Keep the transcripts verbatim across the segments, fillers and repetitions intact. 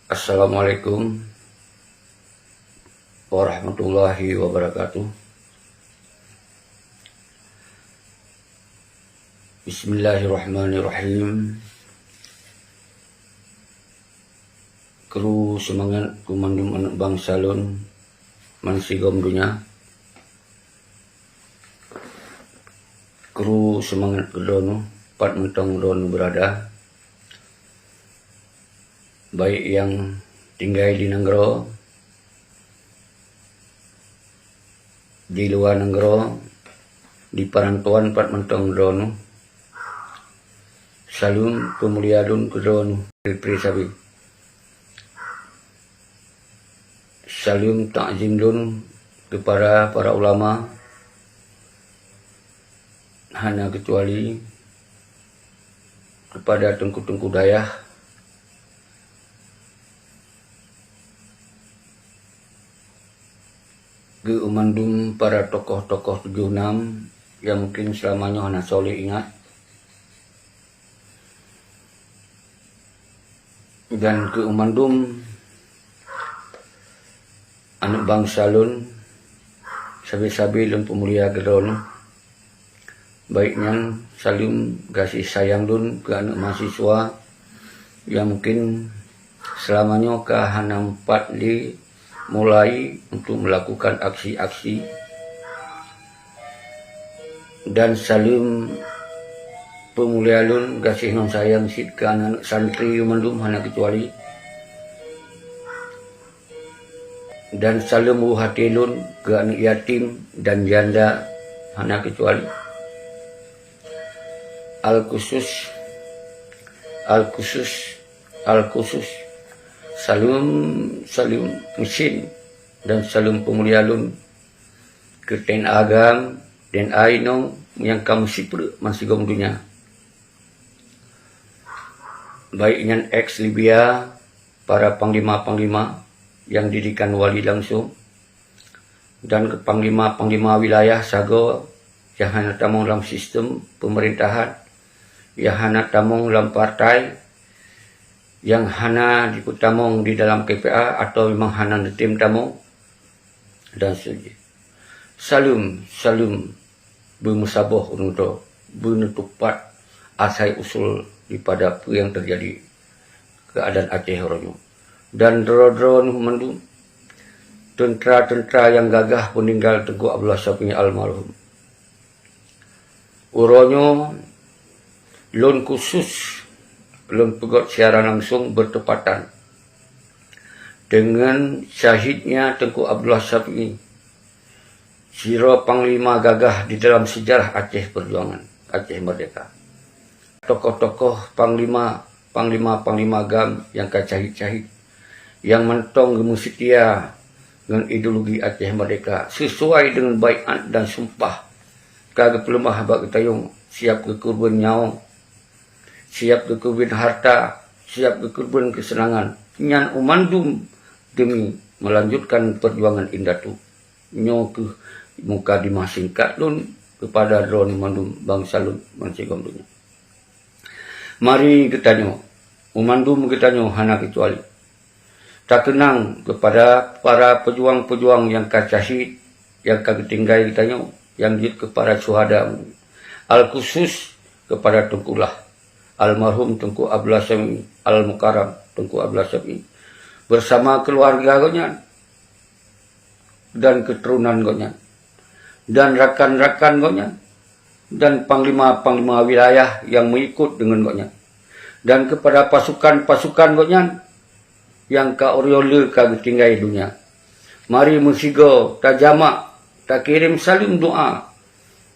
Assalamualaikum warahmatullahi wabarakatuh. Bismillahirrahmanirrahim. Kru seumangat keu mandum aneuk bansa lôn bansigom donya. Kru seumangat keu droeneuh, pat mantong droeneuh beurada, baik nyang tinggai di nanggroe, di luwa nanggroe, di parantoan pat mantong droeneuh. Saleuem peumulia lôn keu droeneuh, pri-pri sabe. Saleuem takzim lôn keupada para ulama, hana keucuali keupada teungku-teungku dayah, keu mandum para tokoh-tokoh tujoh nam nyang mungken seulama nyoe hana soe lé ingat. Dan keu mandum aneuk bansa lôn, sabe-sabe lôn peumulia keu droeneuh. Baik nyan saleuem gaséh sayang lôn keu aneuk mahasiswa nyang mungken seulama nyoe ka hana meupat lé mulai untuk melakukan aksi-aksi. Dan saleuem peumulia lôn gaséh ngon sayang cit keu aneuk santri mandum hana keucuali. Dan saleuem u até lôn keu aneuk yatim dan janda hana keucuali. Al-khusus, al-khusus, al-khusus, saleuem, saleuem meusin dan saleuem peumulia lôn keu T N A GAM, T N A inong nyang ka meusipreuk bansigom donya. Baik nyan eks Libya, para panglima-panglima nyang didikan wali langsong, dan keu panglima-panglima wilayah sagoe nyang hana tamong lam sistem peumeurintahan, nyang hana tamong lam partai, nyang hana jipeutamong di dalam K P A atawa memang hana neutem tamong, dan seterusnya. Saleuem, saleuem beumeusaboh ureuëng droe, beuneutupat asai usul daripada peue nyang teujadi keuadaan Aceh uroe nyoe. Dan droe-droe neuh mandum, teuntra-teuntra nyang gagah peuninggal Teungku Abdullah Syafi'i almarhum. Uroe nyoe lôn khusus lôn peugét siaran langsong beutepatan deungon syahidnya Teungku Abdullah Syafi'i, sidroe panglima gagah di dalam sejarah Aceh Perjuangan, Aceh Merdeka. Tokoh-tokoh panglima, panglima-panglima GAM nyang ka syahid-syahid, nyang mantong geumeuseutia ngon ideologi Aceh Merdeka, sesuai deungon baiat dan sumpah ka geupeuleumah bak geutanyoe, siab geukeureubeuen nyawöng, siab geukeureubeuen harta, siab geukeureubeuen keuseunangan, nyan u mandum deumi meulanjutkan peujuangan indatu. Nyoe kheueh mukadimah singkat lôn keupada droeneuh mandum bansa lôn bansigom donya. Mari geutanyoe, u mandum geutanyoe hana keucuali, takeunang keupada para peujuang-peujuang nyang ka syahid, nyang ka geutinggai geutanyoe, nyang jeuet keu para syuhada, al-khusus keupada Teungku Lah, almarhum Teungku Abdullah Syafi'i, Al-Mukarram Teungku Abdullah Syafi'i, beusama keuluwarga gobnyan dan keuturonan gobnyan, dan rakan-rakan gobnyan, dan panglima-panglima wilayah nyang meuikot deungon gobnyan, dan keupada pasukan-pasukan gobnyan nyang ka uroe nyoe le ka geutinggai donya. Mari meusigoe tajamak, takirém saleuem doa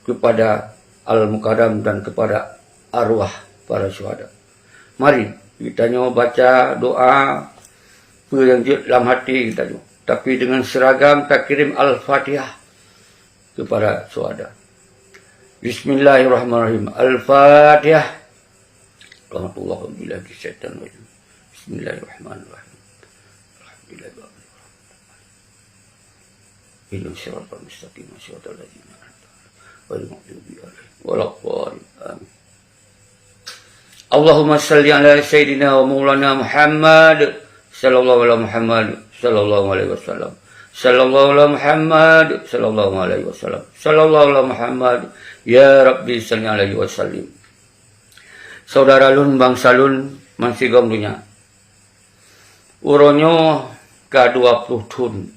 keupada Al-Mukarram dan keupada arwah para syuhada. Mari geutanyoe baca doa peue nyang jeuet lam até geutanyoe, tapi deungon seuragam takirém Al-Fatihah keupada syuhada. Bismillahirrahmanirrahim. Al-Fatihah. Rahmatullah billahi minasyaitonir rajim. Bismillahirrahmanirrahim. Alhamdulillah. Ihdinas siratal mustaqim, siratal ladzina an'amta 'alaihim, ghairil maghdubi 'alaihim waladdallin. Amin. Allahumma shalli ala sayyidina wa maulana Muhammad Sallallahu ala Muhammad, sallallahu alaihi wasallam. Sallallahu ala Muhammad, sallallahu alaihi wasallam. Sallallahu ala Muhammad, ya Rabbi salli alaihi wasallim. Saudara lôn, bangsa lôn, bansigom donya. Uroe nyoe ka dua ploh thon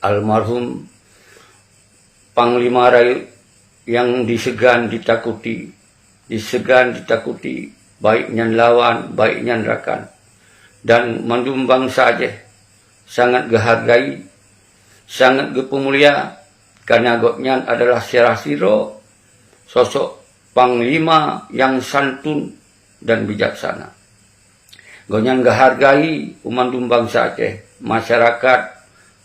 almarhum Panglima Rayeuk nyang disegan ditakuti, disegan ditakuti, baik nyan lawan, baik nyan rakan. Dan mandum bansa Aceh sangat geuhargai, sangat geupeumulia, karena gobnyan adalah salah sidroe sosok panglima nyang santun dan bijaksana. Gobnyan geuhargai u mandum bansa Aceh, masyarakat,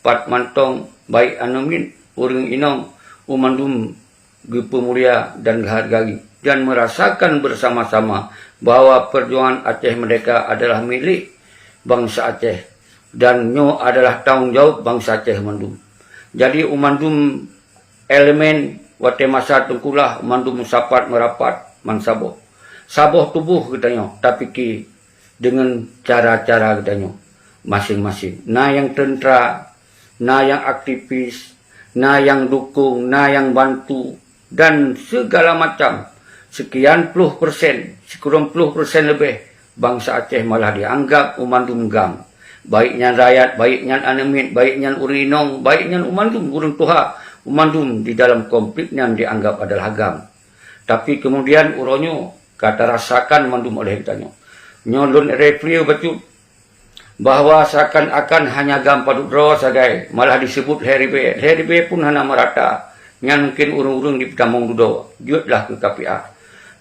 pat mantong, baik aneuk miet, ureuëng inong, u mandum geupeumulia dan geuhargai, dan merasakan bersama-sama bahwa perjuangan Aceh Merdeka adalah milik bansa Aceh, dan nyoe adalah tanggung jawab bansa Aceh mandum. Jadi, u mandum elemen watée masa teungkulah, u mandum meusapat meurapat, man saboh. Saboh tuboh geutanyoe tapike deungon cara-cara geutanyoe maséng-maséng. Na nyang teuntra, na nyang aktivis, na nyang dukung, na nyang bantu, dan segala macam. Sekian ploh persen, sikureueng ploh persen leubeh, bansa Aceh malah dianggap u mandum GAM. Baik nyan rakyat, baik nyan aneuk miet, baik nyan ureuëng inong, baik nyan u mandum ureuëng tuha, u mandum di dalam konflik nyan dianggap adalah GAM. Tapi kemudian uroe nyoe ka tarasakan mandum oleh geutanyoe. Nyoe lôn review bacut bahwa seakan-akan hanya GAM padub droe sagai, malah disebut lhée ribée. Lhée ribée pun hana meurata. Nyan mungkin ureuëng-ureuëng di Peutamong dudoe, jeuetlah keu K P A.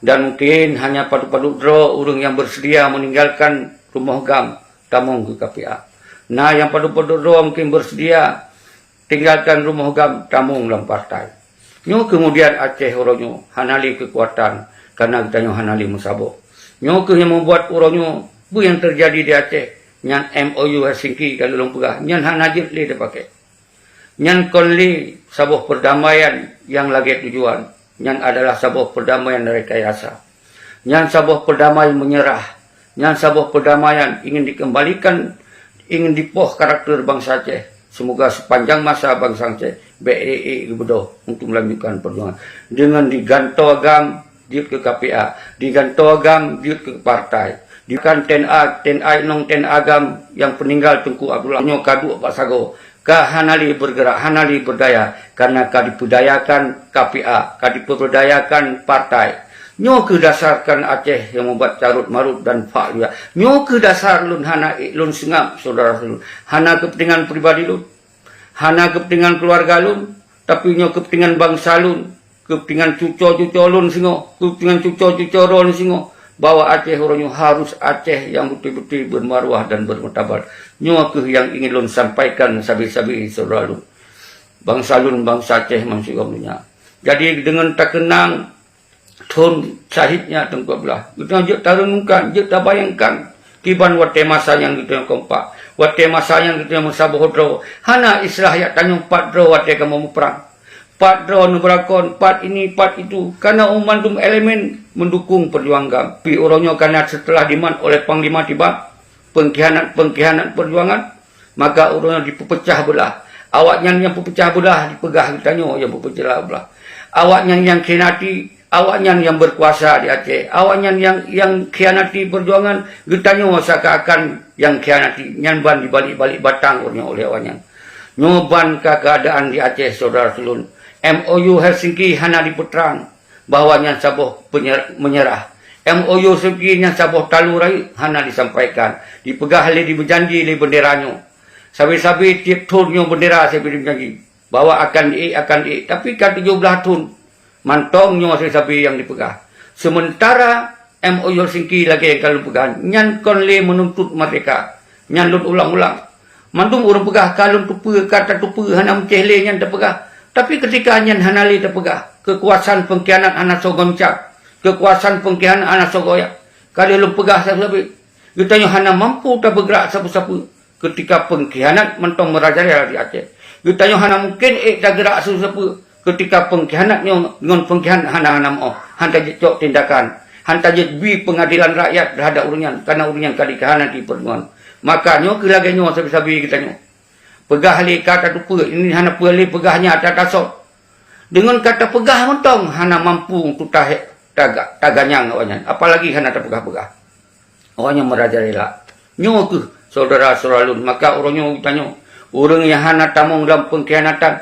Dan mungkin hanya padub-padub droe ureuëng nyang beuseudia meninggalkan rumoh GAM tamong keu K P A. Na nyang padub-padub droe mungkin beuseudia tinggalkan rumoh GAM tamong lam partai. Nyoe keumudian Aceh uroe nyoe hana lé keukuatan, kareuna geutanyoe hana lé meusaboh. Nyoe kheueh nyang meubuet uroe nyoe peue nyang teujadi di Aceh, nyan M O U Helsinki ka lôn peugah, nyan hana jeuet lé teupaké. Nyan kon lé saboh peurdamaian nyang lagée tujuan, nyan adalah saboh peurdamaian rekayasa. Nyan saboh peurdamai meunyeurah. Nyan saboh peurdamaian ingin dikembalikan, ingin dipoh karakter bansa Aceh. Semoga sepanjang masa bansa Aceh bék ék-ék geubeudôh untuk melanjutkan perjuangan. Dengan digantoe GAM jeuet keu K P A, digantoe GAM jeuet keu partai. Dikan T N A, T N A inong T N A GAM nyang peuninggal Teungku Abdullah nyoe ka duek bak sagoe. Ka hana lé beurgeurak, hana lé beurdaya, kareuna ka dipeudayakan K P A, ka dipeudayakan partai. Nyoe kheueh dasar kan Aceh nyang mubat carôt-marôt dan fak luya. Nyoe kheueh dasar lôn hana ék lôn seungab, syedara lôn. Hana keupeuntengan pribadi lôn, hana keupeuntengan keuluwarga lôn, tapi nyoe keupeuntengan bansa lôn. Keupeuntengan cuco-cuco lôn singoh, keupeuntengan cuco-cuco droeneuh singoh, bahwa Aceh uroe nyoe harus Aceh nyang beutôi-beutôi beumarwah dan beumartabat. Nyoe kheueh nyang ingin lôn sampaikan sabe-sabe syedara lôn. Bansa lôn, bansa Aceh bansigom donya. Jadi, deungon takeunang thon syahidnya Teungku Abdullah, geutanyoe jeuet tareunungkan, jeuet tabayangkan kiban watée masa nyan geutanyoe kompak, watée masa nyan geutanyoe meusaboh droe. Hana istilah jak tanyong pat droe watée kamoe muprang. Pat droe neubeurakon, pat ini, pat itu, kareuna u mandum elemen meudukung peujuangan GAM. Tapi uroe nyoe kareuna seuteulah dimat oleh Panglima Tibang, peungkhianat-peungkhianat peujuangan, maka uroe nyoe dipeupeucah beulah. Awaknyan nyang peupeucah beulah dipeugah geutanyoe nyang peupeucah beulah. Awaknyan nyang khianati, awaknyan nyang beukuasa di Aceh, awaknyan nyang, nyang khianati peujuangan, geutanyoe seakan-akan nyang khianati, nyan ban dibalik-balik batang uroe nyoe oleh awaknyan. Nyoe ban ka keuadaan di Aceh, syedara lôn. M O U Helsinki hana dipeutrang bahwa nyan saboh penyer-, meunyeurah. M O U Helsinki nyan saboh taloe rayeuk hana disampaikan. Dipeugah lé, dimeujanji lé beundera nyoe. Sabe-sabe tieb thon nyoe beundera sabe dimeujanji bahwa akan diék, akan diék. Tapi ka tujoh blaih thon mantong nyoe sabe-sabe nyang dipeugah. Seumeuntara M O U Helsinki lagée nyang ka lôn peugah, nyan kon lé meununtut merdeka. Nyan lôn ulang-ulang. Mandum ureuëng peugah ka lôn tupeue, ka tateupeue, hana meucéh lé nyan tapeugah. Tapi keutika nyan hana lé tapeugah, keukuasaan peungkhianat hana soe goncang, keukuasaan peungkhianat hana soe goyang. Ka lheueh lôn peugah sabe-sabe, geutanyoe hana mampu tapeugrak sapeue-sapeue. Keutika peungkhianat mantong meurajalela di Aceh, geutanyoe hana mungken ék tageurak sapeue-sapeue. Keutika peungkhianat nyoe ngon peungkhianat hana-hana meuoh, han tajeuet cok tindakan, han tajeuet bi peungadilan rakyat teuhadap ureuëng nyan, kareuna ureuëng nyan ka dikhianati peujuangan. Maka nyoe keuh lagée nyoe sabe-sabe geutanyoe. Peugah lé ka tateupeue, ini hana peue lé peugah nyan ata tasot. Deungon ka tapeugah mantong hana mampu untuk ta-, taga-, taganyang awaknyan, apalagi hana tapeugah-peugah. Awaknyan merajalela. Nyoe keuh syedara-syedara lôn, maka uroe nyoe geutanyoe, ureuëng nyang hana tamong lam peungkhianatan,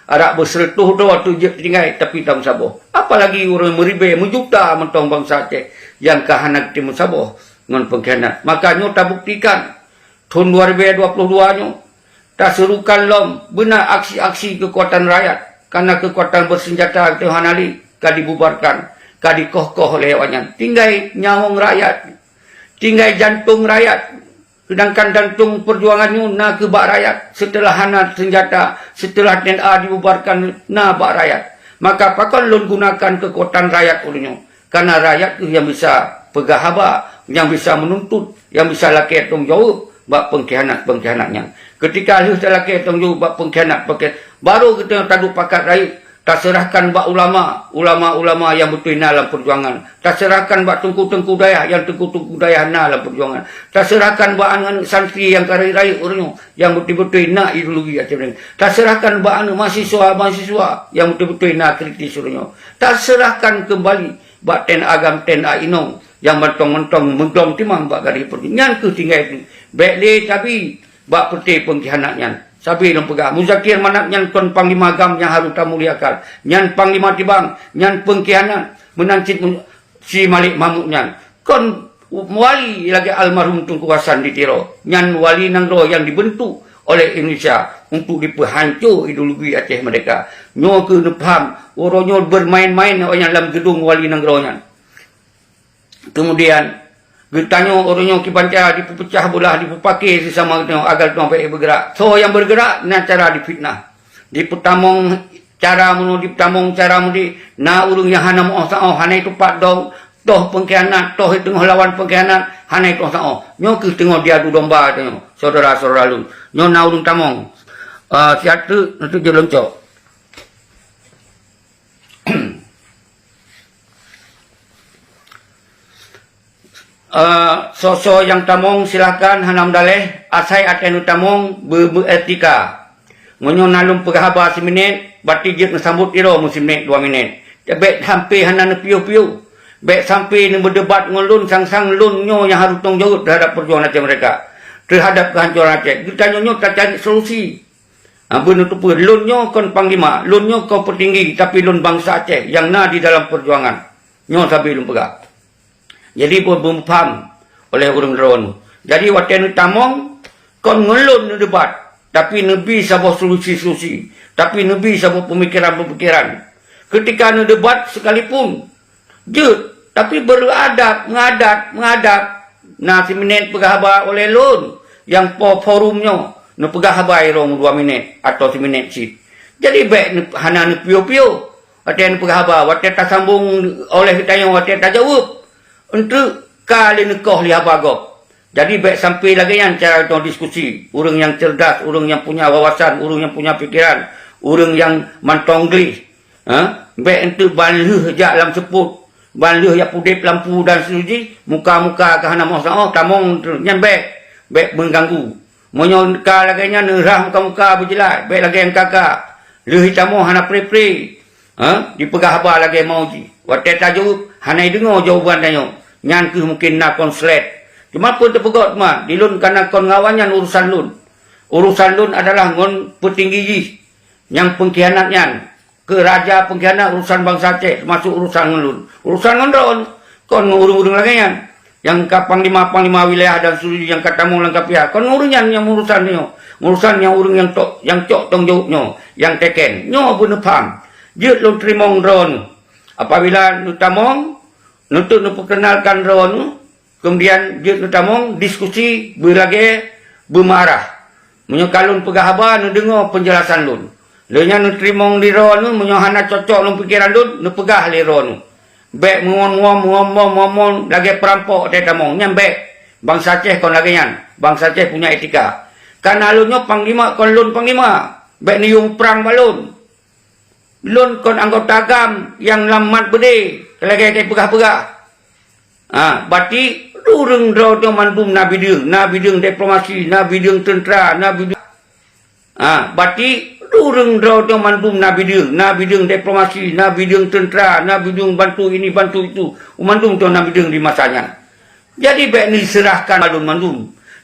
adak beuseureutoh droe teujeuet tinggai, tapi tameusaboh. Apalagi ureuëng meuribée meujuta mantong bansa Aceh nyang ka hana geutem meusaboh ngon peungkhianat. Maka nyoe tabuktikan, thon dua ribu dua puluh dua nyoe, taserukan lom beuna aksi-aksi keukuatan rakyat, karena keukuatan bersenjata teuh hana lé, ka dibubarkan, ka dikoh-koh lé awaknyan. Tinggai nyawöng rakyat, tinggai jantong rakyat. Seudangkan jantong peujuangan nyoe na keu bak rakyat. Seuteulah hana seunjata, seuteulah T N A dibubarkan, na bak rakyat. Maka pakon lôn gunakan keukuatan rakyat uroe nyoe? Karena rakyat kheueh nyang bisa peugah haba, nyang bisa meununtut, nyang bisa lakée tanggung jaweueb bak peungkhianat-peungkhianat nyan. Keutika lheueh talakée tanggung jaweueb bak peungkhianat-peungkhianat, baru geutanyoe taduek pakat rayeuk, taseurahkan bak ulama, ulama-ulama nyang beutôi na lam peujuangan. Taseurahkan bak teungku-teungku dayah nyang teungku-teungku dayah na lam peujuangan. Taseurahkan bak aneuëk-aneuëk santri nyang ka rayeuk-rayeuk uroe nyoe nyang beutôi-beutôi na ideologi Aceh Merdeka. Taseurahkan bak aneuëk mahasiswa-mahasiswa nyang beutôi-beutôi na kritis uroe nyoe. Taseurahkan keumbali bak T N A GAM, T N A inong nyang mantong-mantong meudong timang bak garéh peuet. Nyan kheueh tinggai tu. Bék lé tabi bak peuté peungkhianat nyan. Sabe lôn peugah, Muzakir Manaf nyan kon panglima GAM nyang harôh tamuliakan. Nyan panglima tibang, nyan peungkhianat, meunan cit mu-, si Malik Mahmud nyan. Kon wali lagée almarhum Teungku Hasan di Tiro. Nyan wali nanggroe nyang dibeuntuk oleh Indonesia untuk dipeuhanco ideologi Aceh Merdeka. Nyoe kheueh neupaham, uroe nyoe beumaén-maén awaknyan lam geudong wali nanggroe nyan. Keumudian, geutanyoe uroe nyoe kiban cara dipeupeucah beulah, dipeupake sisama geutanyoe agar geutanyoe bék beugeurak. Soe nyang beugeurak, na cara difitnah. Dipeutamong cara meunoe, dipeutamong cara meudeh, na ureuëng nyang hana meuoh saoh, hana itupat dong, toh peungkhianat, toh teungoh lawan peungkhianat, hana ituoh saoh. Nyoe kheueh teungoh diadu domba tanyoe, syedara-syedara lôn. Nyoe na ureuëng tamong. Ah, siat teuk, na teuk jeuet lôn cok. Eh, soe-soe nyang tamong silahkan hana meudaléh, asai até neutamong beu-, beuetika. Meunyoe na lôn peugah haba siminét, berarti jeuet neusambot sidroe meusiminét dua minét. Bék sampoe hana neupiôh-piôh. Bék sampoe neubeudebat ngon lôn sang-sang lôn nyoe nyang harôh tanggung jaweueb teuhadap peujuangan Aceh Merdeka, teuhadap keuhancoran Aceh. Geutanyoe nyoe tacari solusi. Ha, beuneuteupeu, lôn nyoe kon panglima, lôn nyoe kon peutinggi, tapi lôn bansa Aceh nyang na di dalam peujuangan. Nyoe sabe lôn peugah. Jadi, beu-, beupaham oleh ureuëng droeneuh. Jadi, watée neutamong, kon ngon lôn neudebat, tapi neubi saboh solusi-solusi, tapi neubi saboh peumikéran-peumikéran. Keutika neudebat sekalipun, jeuet, tapi beuadab, meuadab, meuadab. Na siminét peugah haba oleh lôn, nyang po forum nyoe, neupeugah haba irong dua minét atau siminét cit. Jadi, bék neu-, hana neupiôh-piôh. Watée neupeugah haba, watée tasambong oleh geutanyoe, watée tajaweueb, eunteuk ka lé neukoh lé haba gob. Jadi, bék sampoe lagée nyan cara geutanyoe diskusi. Ureuëng nyang cerdas, ureuëng nyang punya wawasan, ureuëng nyang punya pikiran, ureuëng nyang mantong gleh. Ha? Bék eunteuk ban lheueh jak lam seupôt, ban lheueh jak pudeb lampu dan seterusnya, muka-muka ka hana meuoh saoh, tamong nyan bék, bék meuganggu. Meunyoe ka lagée nyan, neurhah muka-muka beujeulaih, bék lagée nyang ka-ka. Lheueh jitamong hana pre-pre, ha, jipeugah haba lagée mau jih. Watée tajaweueb, hana jideungoe jawaban tanyoe. Nyan kheueh mungken na konslet. Teuma peue teupeugot teuma, di lôn ka na kon ngon awaknyan urusan lôn. Urusan lôn adalah ngon peutinggi jih nyang peungkhianat nyan. Keu raja peungkhianat urusan bansa Aceh, teumasuk urusan ngon lôn. Urusan ngon droeneuh, kon ngon ureuëng-ureuëng lagée nyan. Nyang ka panglima-panglima wilayah dan seterusnya nyang ka tamong lam kapiah, kon ureuëng nyan nyang urusan nyoe. Urusan nyang ureuëng nyang tok, nyang cok tanggung jaweueb nyoe, nyang teken. Nyoe beuneupham. Jeuet lôn teurimong droeneuh. Apabila neutamong, neuteuk neupeukeunalkan droeneuh, keumudian jeuet neutamong diskusi beulagée beumarah. Meunyoe ka lôn peugah haba, neudeungoe peunjelasan lôn. Lheueh nyan neuteurimong lé droeneuh, meunyoe hana cocok lom pikeran lôn, neupeugah lé droeneuh. Bék meuwon-won, meuwon-won, meuwon-won lagée peurampok teutamong. Nyan bék. Bansa Aceh kon lagée nyan. Bansa Aceh punya etika. Kana lôn nyoe panglima kon lôn panglima. Bék neuyue prang bak lôn. Lôn kon anggota GAM nyang lam mat beudé, lagée-lagée peugah-peugah. Ha, bati ureuëng droe nyoe mandum na bideueng, na bideueng diplomasi, na bideueng teuntra, na bideueng, ha, bati ureuëng droe nyoe mandum na bideueng, na bideueng diplomasi, na bideueng teuntra, na bideueng bantu ini, bantu itu, mandum nyoe na bideueng di masa nyan. Jadi bék neuserahkan lôn mandum.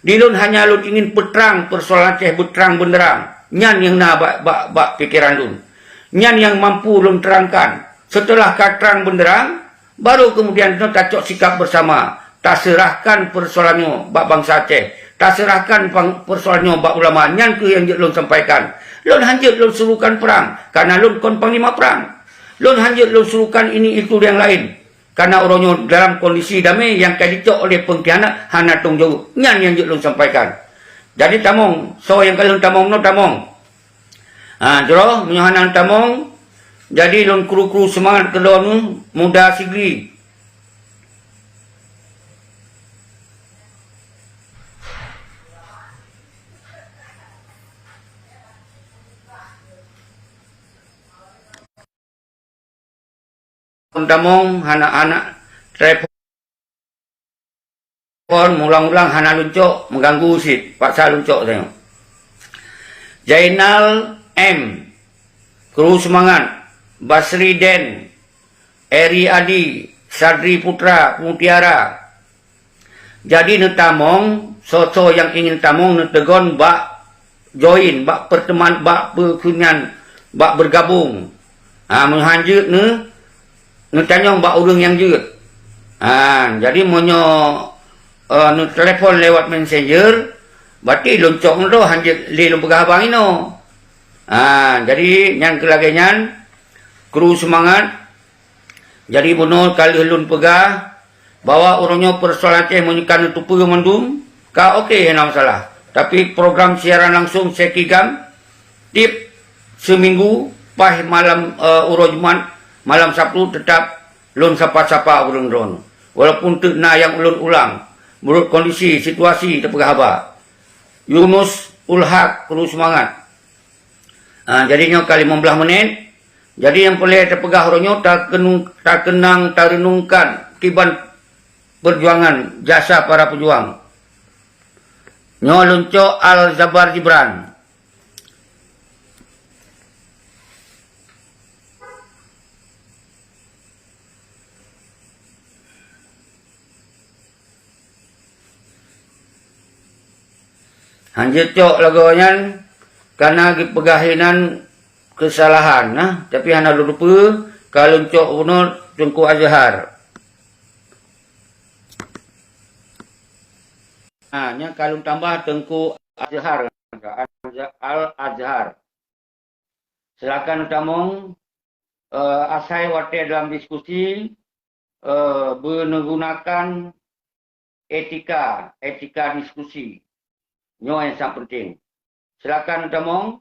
Di lôn hanya lôn ingin peutrang peusoalan Aceh beutrang beunderang. Nyan nyang na bak, bak, bak pikeran lôn. Nyan nyang mampu lôn terangkan. Seuteulah ka trang beunderang, baru keumudian nyoe tacok sikap beusama. Taseurahkan peusoalan nyoe bak bansa Aceh. Taseurahkan pang-, peusoalan nyoe bak ulama. Nyan kheueh nyang jeuet lôn sampaikan. Lôn hanjeuet lôn suruhkan prang, kareuna lôn kon panglima prang. Lôn hanjeuet lôn suruhkan ini itu nyang laén. Kareuna uroe nyoe dalam kondisi damé nyang ka jicok oleh pengkhianat hana tanggong jaweueb. Nyan nyang jeuet lôn sampaikan. Jadi tamong, soe nyang ka lheueh tamong nyoe tamong. Ha, jroh meunyoe hana tamong, jadi lôn kru-kru seumangat keudroe nyoe muda Sigli. Tamong hana, hana telepon, mulang-ulang hana lôn cok, mengganggu cit, paksa lôn cok tanyoe. Zainal M, kru seumangat, Basri Den, Eri Adi, Sadri Putra, Mutiara, Jadi neutamong, soe-soe nyang ingin tamong neuteugon bak join, bak peuteman, bak peukheun nyan, bak beugabong. Ha, meuhan jeuet neu-, neutanyong bak ureuëng nyang jeuet. Ha, jadi meunyoe, eh, neutelepon lewat messenger, berarti lôn cok nyoe han jeuet lé lôn peugah haba inoe. Ha, jadi nyang keu lagée nyan, kru seumangat, Jadi bunoe ka lheueh lôn peugah bahwa uroe nyoe peusoalan Aceh meunyoe ka neuteupeue mandum, ka oke hana masalah. Tapi program siaran langsung Sekigam tiep seuminggu paih malam, eh, uroe Jumat, malam Sabtu teutap lôn sapa-sapa ureuëng droeneuh. Walaupun teuk na nyang ulôn ulang, meunurot kondisi situasi teupeugah haba. Yunus Ulhak, kru seumangat. Ah, jadi nyoe ka limong blaih menit. Jadi nyang peureulée tapeugah uroe nyoe takeunung-, takeunang, tareunungkan kiban peujuangan jasa para peujuang. Nyoe lôn cok Al Jabar Jibran. Hanjeuet cok lagoe nyan kana geupeugah inan keusalahan, nah, tapi hana lôn lupeue ka lôn cok bunoe Teungku Azhar. Ha, nyan ka lôn tambah Teungku Azhar, Al-Azhar. Silakan tamong, eh, asai watée dalam diskusi, eh, beuneugunakan etika, etika diskusi. Nyoe nyang sangat penting. Silakan tamong,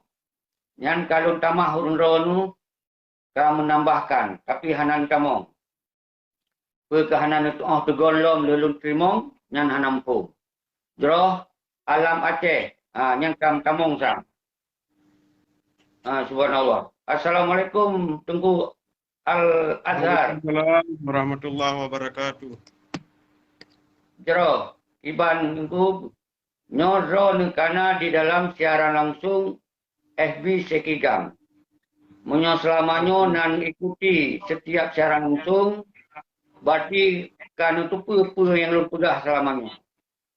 nyan ka lôn tamah ureuëng droeneuh ka meunambahkan, tapi hana neutamong. Peu ka hana neuteuoh teugolom lé lôn teurimong, nyan hana muphom. Jroh Alam Aceh, ha, nyang ka meutamong sang. Ha, subhanallah. Assalamualaikum, Teungku Al-Azhar. Waalaikumsalam warahmatullahi wabarakatuh. Jroh, iban Teungku, nyoe droeneuh kana di dalam siaran langsung F B Sekigam. Meunyoe seulama nyoe na neuikuti setiap siaran langsung, berarti ka neuteupeue peue nyang lôn peugah seulama nyoe.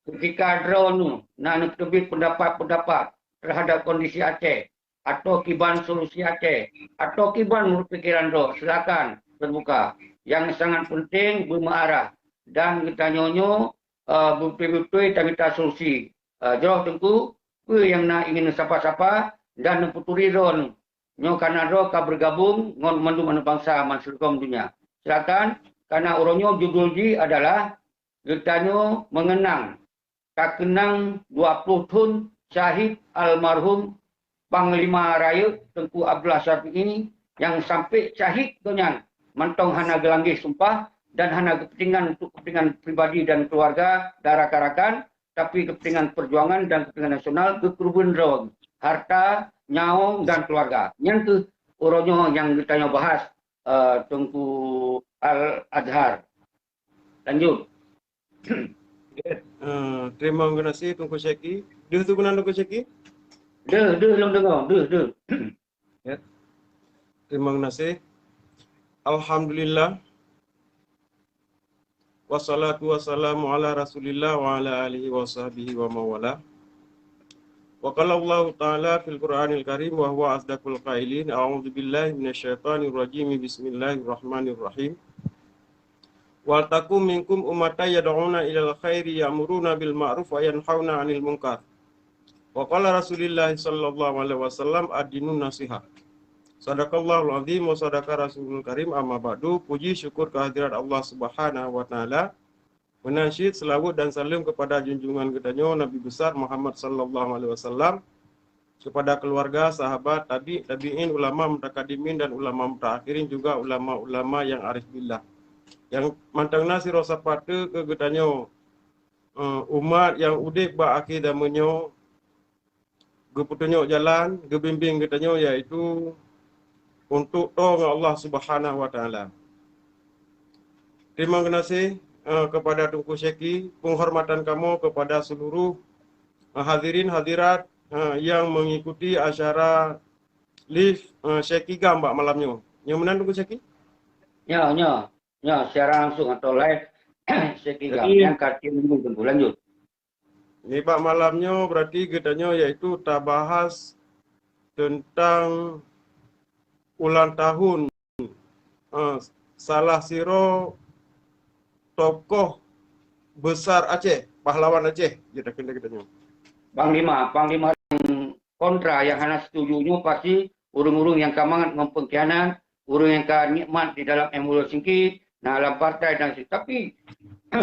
Keutika droeneuh na neuteubiet peundapat-peundapat teuhadap kondisi Aceh, atau kiban solusi Aceh, atau kiban meunurot pikeran droe, silakan teubuka. Nyang sangat penting beumeuarah dan geutanyoe nyoe, eh, beutôi-beutôi tamita solusi. Eh, jroh Teungku, peue nyang na ingin neusapa-sapa dan neupeuturi droeneuh. Nyoe kana droe ka beugabong ngon mandum aneuëk bansa bansigom donya. Silakan, kana uroe nyoe judul jih adalah geutanyoe meungeunang, takeunang dua ploh thon syahid almarhum Panglima Rayeuk Teungku Abdullah Syafi'i nyang sampai syahid gobnyan mantong hana geulanggeh sumpah dan hana geupeuntingan untuk kepentingan pribadi dan keluarga dan rakan-rakan, tapi kepentingan perjuangan dan kepentingan nasional, geukeureubeuen droe, harta, nyawöng dan keluarga. Nyan kheueh uroe nyoe nyang geutanyoe bahas, eh, Teungku Al-Azhar. Lanjut. Eh, terima kasih Teungku Syeki. Deuh tu keunan Teungku Syeki? Deuh, deuh lôn deungoe, deuh, deuh. Ya. Terima kasih. Alhamdulillah. Wassalatu wassalamu ala Rasulillah wa ala alihi wa sahbihi wa mawala. Wa qala Allahu ta'ala fil Qur'anil Karim wa huwa asdaqul qailin. A'udzu billahi minasyaitonir rajim. Bismillahirrahmanirrahim. Wal takum minkum ummatan yad'una ilal khairi ya'muruna bil ma'ruf wa yanhauna 'anil munkar. Wa qala Rasulullah sallallahu alaihi wasallam, "Ad-dinun nasiha." Sadaqallahul azim wa sadaqa Rasulul Karim, amma ba'du. Puji syukur kehadirat Allah Subhanahu wa Ta'ala. Meunan cit seulaweuet dan saleuem kepada junjungan geutanyoe Nabi Besar Muhammad sallallahu alaihi wasallam, kepada keluarga, sahabat, tabi', tabi'in, ulama mutakadimin dan ulama mutaakhirin, juga ulama-ulama yang arif billah. Nyang mantong na sidroe sapat keu geutanyoe, eh, umat nyang udeb bak akhé zaman nyoe, geupeutunyok jalan, geubimbéng geutanyoe, yaitu untuk toe ngon Allah Subhanahu wa Ta'ala. Terima kasih, eh, kepada Teungku Syeki, penghormatan kamoe kepada seluruh, eh, hadirin hadirat, eh, yang mengikuti acara live, eh, Syeki GAM bak malam nyoe. Nyoe meunan Teungku Syeki? Nyoe, nyoe. Nyoe, siaran langsung atau live Syeki GAM. Jadi, nyang ka tiep minggu Teungku, lanjut. Nibak malam nyoe berarti geutanyoe yaitu tabahas tentang ulang tahun, eh, salah sidroe tokoh besar Aceh, pahlawan Aceh, jeuet takheun lé geutanyoe. Panglima, Panglima kontra nyang hana setuju nyoe pasti ureuëng-ureuëng nyang ka mangat ngon pengkhianat, ureuëng nyang ka nikmat di dalam M U L singki, na lam partai dan si-, tapi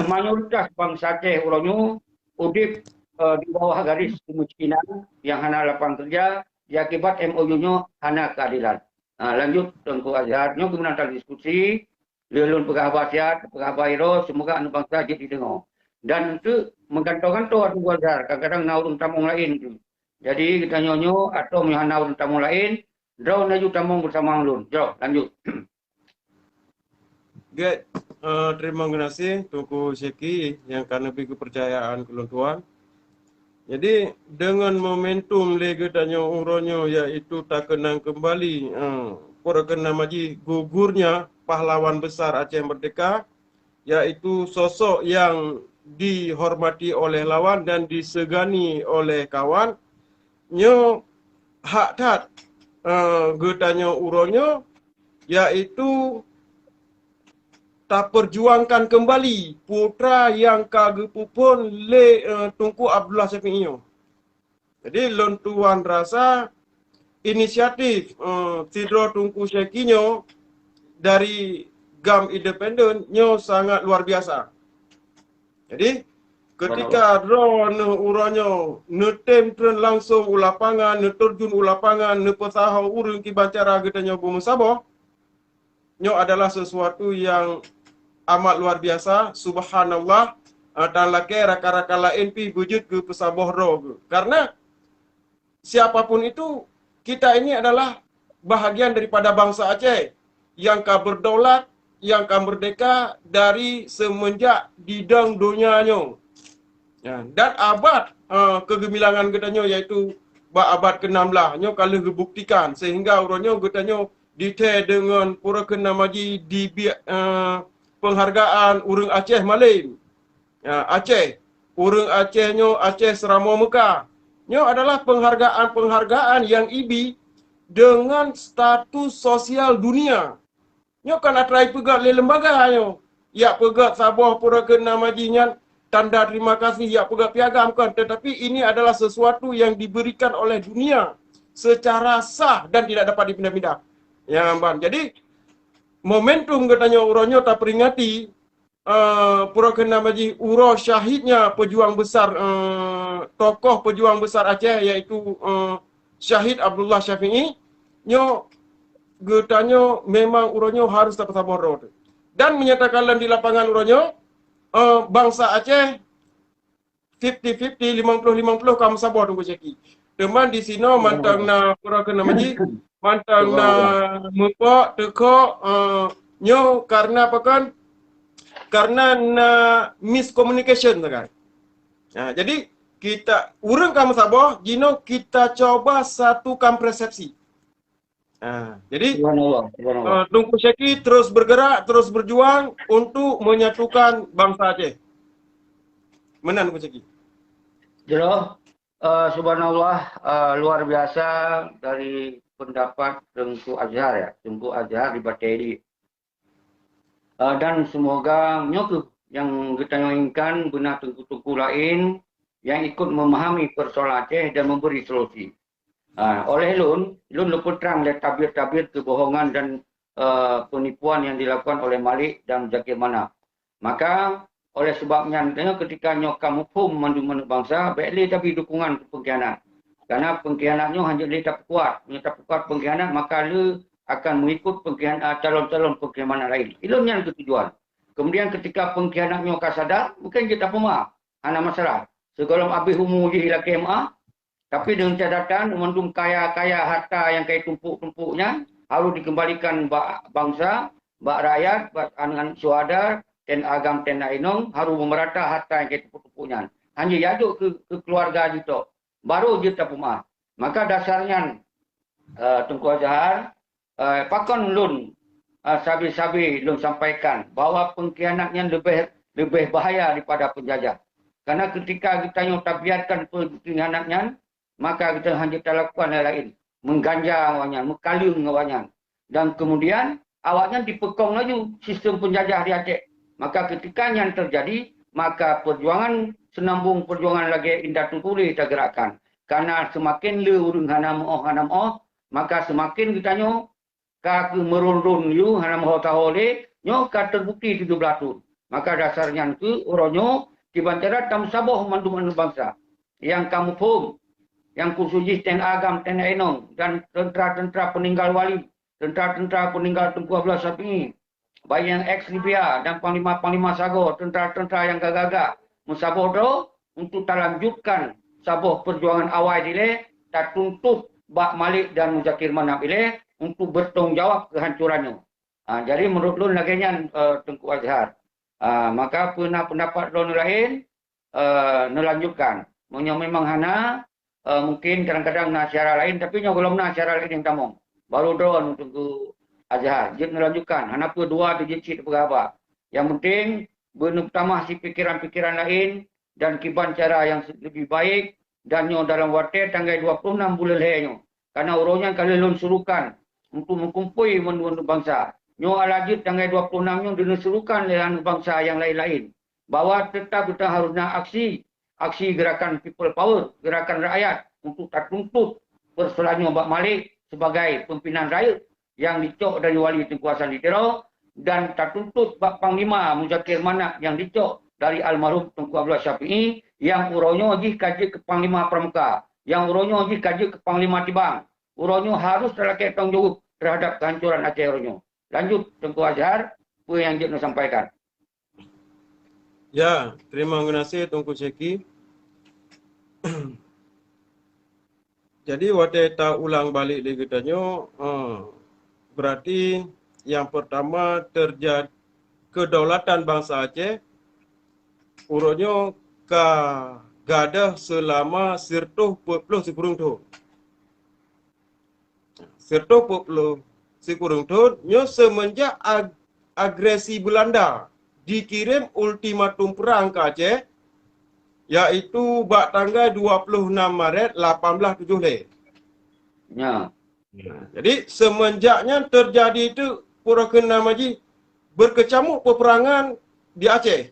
mayoritas bansa Aceh uroe nyoe udeb, eh, di bawah garis kemiskinan nyang hana lapangan kerja, diakibat M O U nyoe hana keadilan. Ha, lanjut Teungku Azhar, nyoe keunan tadiskusi, lheueh lôn peugah haba siat, peugah haba hiroe, semoga aneuk bansa jeuet jideungoe. Dan eunteuk meugantoe-gantoe Teungku Azhar, kadang-kadang na ureuëng tamong laén tu. Jadi geutanyoe nyoe atau meunyoe hana ureuëng tamong laén, droe laju tamong beusama ulôn. Jroh, lanjut. Gét, eh, terima kasih Teungku Syeki nyang ka neubri keupeurcayaan keu lôn tuan. Jadi, deungon momentum lé geutanyoe uroe nyoe, yaitu takeunang keumbali, eh, peue keunan jih gugurnya pahlawan besar Aceh Merdeka, yaitu sosok yang dihormati oleh lawan dan disegani oleh kawan, nyoe hak that, eh, geutanyoe uroe nyoe, yaitu taperjuangkan keumbali putra nyang ka geupeuphon lé, eh, Teungku Abdullah Syafi'i nyoe. Jadi, lôn tuan rasa inisiatif, eh, sidroe Teungku Syeki nyoe dari GAM Independen nyoe sangat luar biasa. Jadi, ketika droeneuh uroe nyoe neutem treun langsong u lapangan, neuterjun u lapangan, neupeusaho ureuëng kiban cara geutanyoe beumeusaboh, nyoe adalah sesuatu yang amat luar biasa, subhanallah, eh, dan lakée rakan-rakan laén pih beujeuet keu peusaboh droe geuh. Karena siapapun itu, kita ini adalah bahagian daripada bangsa Aceh yang ka berdaulat, yang ka merdeka dari semenjak didong donya nyoe. Ya, dan abad, eh, kegemilangan geutanyoe yaitu bak abad keenam belas nyoe ka lheueh geubuktikan sehingga uroe nyoe geutanyoe dithée deungon pura keunan maji dibiet, eh, penghargaan ureuëng Aceh malem. Ya, Aceh. Ureuëng Aceh nyoe Aceh Seuramoe Meuka. Nyoe adalah penghargaan-penghargaan yang ibi deungon status sosial dunia. Nyoe kon atra jipeugét lé lembaga nyoe. Jak peugét saboh pura keunan maji nyan tanda terima kasih, jak peugét piagam kon, tetapi ini adalah sesuatu yang diberikan oleh dunia secara sah dan tidak dapat dipindah-pindah. Nyang ban. Jadi, momentum geutanyoe uroe nyoe taperingati, eh, pura keunan maji uroe syahidnya pejuang besar, eh, tokoh pejuang besar Aceh, yaitu, eh, Syahid Abdullah Syafi'i, nyoe geutanyoe memang uroe nyoe harus tapeusaboh droe teuh. Dan menyatakan lom di lapangan uroe nyoe, eh, bangsa Aceh fifty fifty, limong ploh limong ploh ka meusaboh Teungku Syeki. Teuma di sinoe mantong na pura keunan maji, mantong na meupok, teukok, eh, nyoe karena apa kan? karena na miscommunication sagai. Ha, jadi kita ureuëng ka meusaboh, jinoe kita coba satukan persepsi. Ha, jadi Subhanallah, subhanallah. Uh, Teungku Syeki terus bergerak, terus berjuang untuk menyatukan bangsa Aceh. Meunan Teungku Syeki. Jelas, uh, subhanallah, uh, luar biasa dari pendapat Teungku Azhar ya, Teungku Azhar di Bateri. Uh, dan semoga nyoe keuh yang geutanyoe inginkan beuna teungku-teungku lain yang ikut memahami persoalan Aceh dan memberi solusi. Uh, oleh lôn, lôn leupeutrang lé tabir-tabir kebohongan dan uh, penipuan yang dilakukan oleh Malik dan Zakir Manaf. Maka oleh sebab nyan, ketika nyoe ka muphom mandum aneuk bangsa, bék lé tabri dukungan keu pengkhianat. Karena pengkhianat nyoe hanya lé tapeukuat. Meunyoe tapeukuat pengkhianat, maka le akan mengikut pengkhianat, calon-calon pengkhianat lain. Ilôn nyan keutujuan. Kemudian ketika pengkhianat nyoe ka sadar, mungkin jeuet tapeumeu'ah. Hana masalah. Sigohlom abéh umu jih ilakée meu'ah, tapi dengan catatan mandum kaya-kaya harta yang ka tumpuk-tumpuk nyan harus dikembalikan bak bangsa, bak rakyat, bak aneuk syuhada, TNA agam, TNA inong, harus memerata harta yang ka tumpuk-tumpuk nyan. Hanya jajok ke, ke keluarga jitok. Baru jeuet tapeumeu'ah. Maka dasar nyan, uh, Teungku Azhar, uh, pakon lôn uh, sabe-sabe lôn sampaikan bahwa pengkhianat nyan lebih lebih bahaya daripada penjajah. Karena ketika geutanyoe tabiatkan pengkhianat nyan, maka geutanyoe hana talakukan lain-lain, mengganja awaknyan, meukaleueng awaknyan. Dan kemudian awaknyan dipeukong laju sistem penjajah di Aceh. Maka ketika nyan terjadi, maka perjuangan senambung perjuangan lagée indatu tuléh tagerakkan. Karena semakin le ureuëng hana meu'oh hana meu'oh, maka semakin geutanyoe ka keuh meurôn-rôn yue hana meuho taho lé, nyoe ka terbukti tujoh blaih thon. Maka dasar nyan keuh uroe nyoe kiban cara tameusaboh mandum aneuk bangsa nyang ka muphom, nyang khusos jih TNA agam, TNA inong dan teuntara-teuntara peuninggal wali, teuntara-teuntara peuninggal Teungku Abdullah Syafi'i, baik nyang eks Libya dan panglima-panglima sagoe, teuntara-teuntara nyang gagah-gagah, meusaboh droe untuk talanjutkan saboh perjuangan awai dilée, tatuntut bak Malik dan Muzakir Manaf ilée untuk bertanggung jawab keuhancuran nyoe. Ha, jadi menurut lôn lagée nyan, uh, Teungku Azhar. Uh, maka peuna pendapat lôn lain, uh, neulanjutkan. Meunyoe memang hana, uh, mungkin kadang-kadang na syara lain, tapi nyoe gohlom na syara lain nyang tamong. Baru droe Teungku Azhar. Jeuet neulanjutkan. Hana peue dua tu jeuet cit peugah haba. Yang penting beuneutamah si pikiran-pikiran lain dan kiban cara yang lebih baik dan nyoe dalam watée tanggai dua puluh enam buleuen lhée nyoe. Karena uroe nyan ka lheueh lôn surukan untuk meukumpui mandum-mandum bansa. Nyoe alah jeuet tanggai dua puluh enam nyoe deuneusurukan lé aneuk bansa nyang laén-laén bahwa teutap geutanyoe harôh na aksi, aksi gerakan people power, gerakan rakyat untuk tatuntut peusoalan nyoe bak Malik sebagai pimpinan rayeuk nyang dicok dari wali Teungku Hasan di Tiro dan tatuntut bak Panglima Muzakir Manaf nyang dicok dari almarhum Teungku Abdullah Syafi'i nyang uroe nyoe jih ka jeuet keu Panglima Pramuka, nyang uroe nyoe jih ka jeuet keu Panglima Tibang. Uroe nyoe harôh talakée tanggong jaweueb teuhadab keuhancoran Aceh uroe nyoe. Lanjut Teungku Azhar, peue nyang jeuet neusampaikan. Ya, terima kasih Teungku Syeki. Jadi watée taulang balik lé geutanyoe, eh, berarti yang pertama terjadi kedaulatan bangsa Aceh uroe nyoe ka gadôh seulama siratoh peuet ploh sikureueng thon. Siratoh peuet ploh sikureueng thon nyoe seumeunjak ag- agresi Belanda dikirém ultimatum perang keu Aceh, yaitu bak tanggai dua ploh nam Maret lapan blaih tujoh lhée. Nya. Jadi seumeunjak nyan teujadi teuk pura keunan maji beukeucamuk peuperangan di Aceh.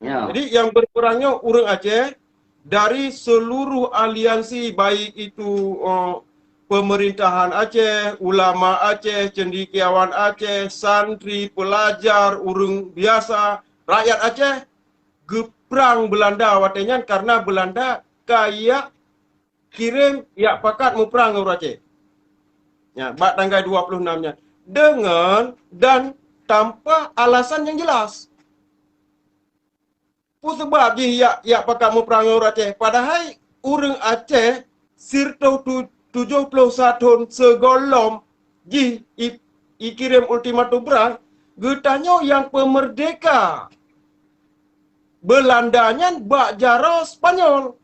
Ya. Jadi nyang beupeurang nyoe ureuëng Aceh dari seluruh aliansi, baik itu, eh, pemerintahan Aceh, ulama Aceh, cendekiawan Aceh, santri, pelajar, ureuëng biasa, rakyat Aceh geuprang Belanda watée nyan karena Belanda ka yak kirém yak pakat meuprang ngon ureuëng Aceh. Ya, bak tanggai dua ploh nam nyan dengan dan tanpa alasan yang jelas. Peue sabab jih yak, yak pakat meuprang ngon ureuëng Aceh? Padahai ureuëng Aceh siratoh tu- tujoh ploh sa thon sigohlom jih i- ikirém ultimatum perang, Geutanyoe nyang peumeurdeka Beulanda nyan bak jaroe Spanyol.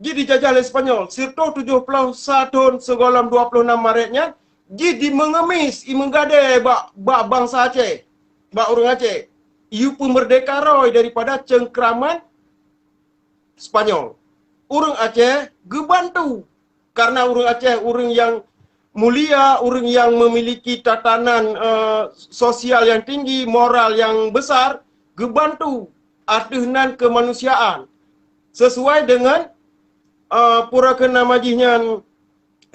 Jidijajah lé Spanyol, sirtoh tujoh ploh sa thon sigohlom dua ploh nam Maret nyan, jidimeungemis, imeugadée bak, bak bansa Aceh, bak ureuëng Aceh. Iyue peumeurdeka roe daripada cengkraman Spanyol. Ureuëng Aceh geubantu, karena ureuëng Aceh ureuëng nyang mulia, ureuëng nyang memiliki tatanan, eh, sosial yang tinggi, moral yang besar, geubantu ateueh nan kemanusiaan. Sesuai dengan, eh, pura keunan majih nyan,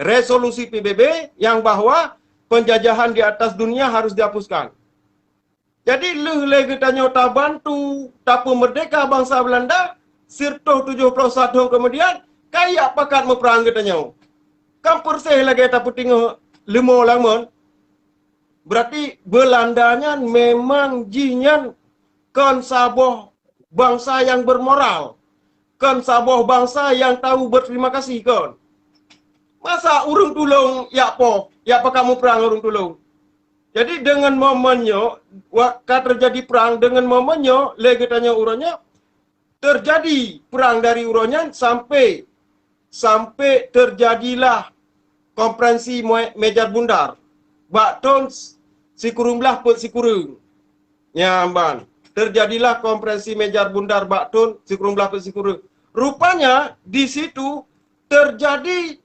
resolusi P B B yang bahwa penjajahan di atas dunia harus dihapuskan. Jadi lheueh lé geutanyoe tabantu, tapeumeurdeka bansa Beulanda, sirtoh tujoh ploh sa thon keumudian, kaya pakat meuprang geutanyoe. Kan peureséh lagée tapeutingoh leumo lamon. Berarti Beulanda nyan memang jih nyan kon saboh bansa nyang bermoral, kon saboh bansa nyang tahu berterima kasih kon. Masa ureuëng tulông jak poh, jak pakat meuprang ureuëng tulông? Jadi deungon momen nyoe, wak ka teujadi prang, deungon momen nyoe, lé geutanyoe uroe nyoe, teujadi prang dari uroe nyan sampai, sampai teujadilah konferensi Mue-, Mejar Bundar bak thon sikureueng blaih peuet sikureueng. Nyan ban, teujadilah konferensi Mejar Bundar bak thon sikureueng blaih peuet sikureueng. Rupanya di situ teujadi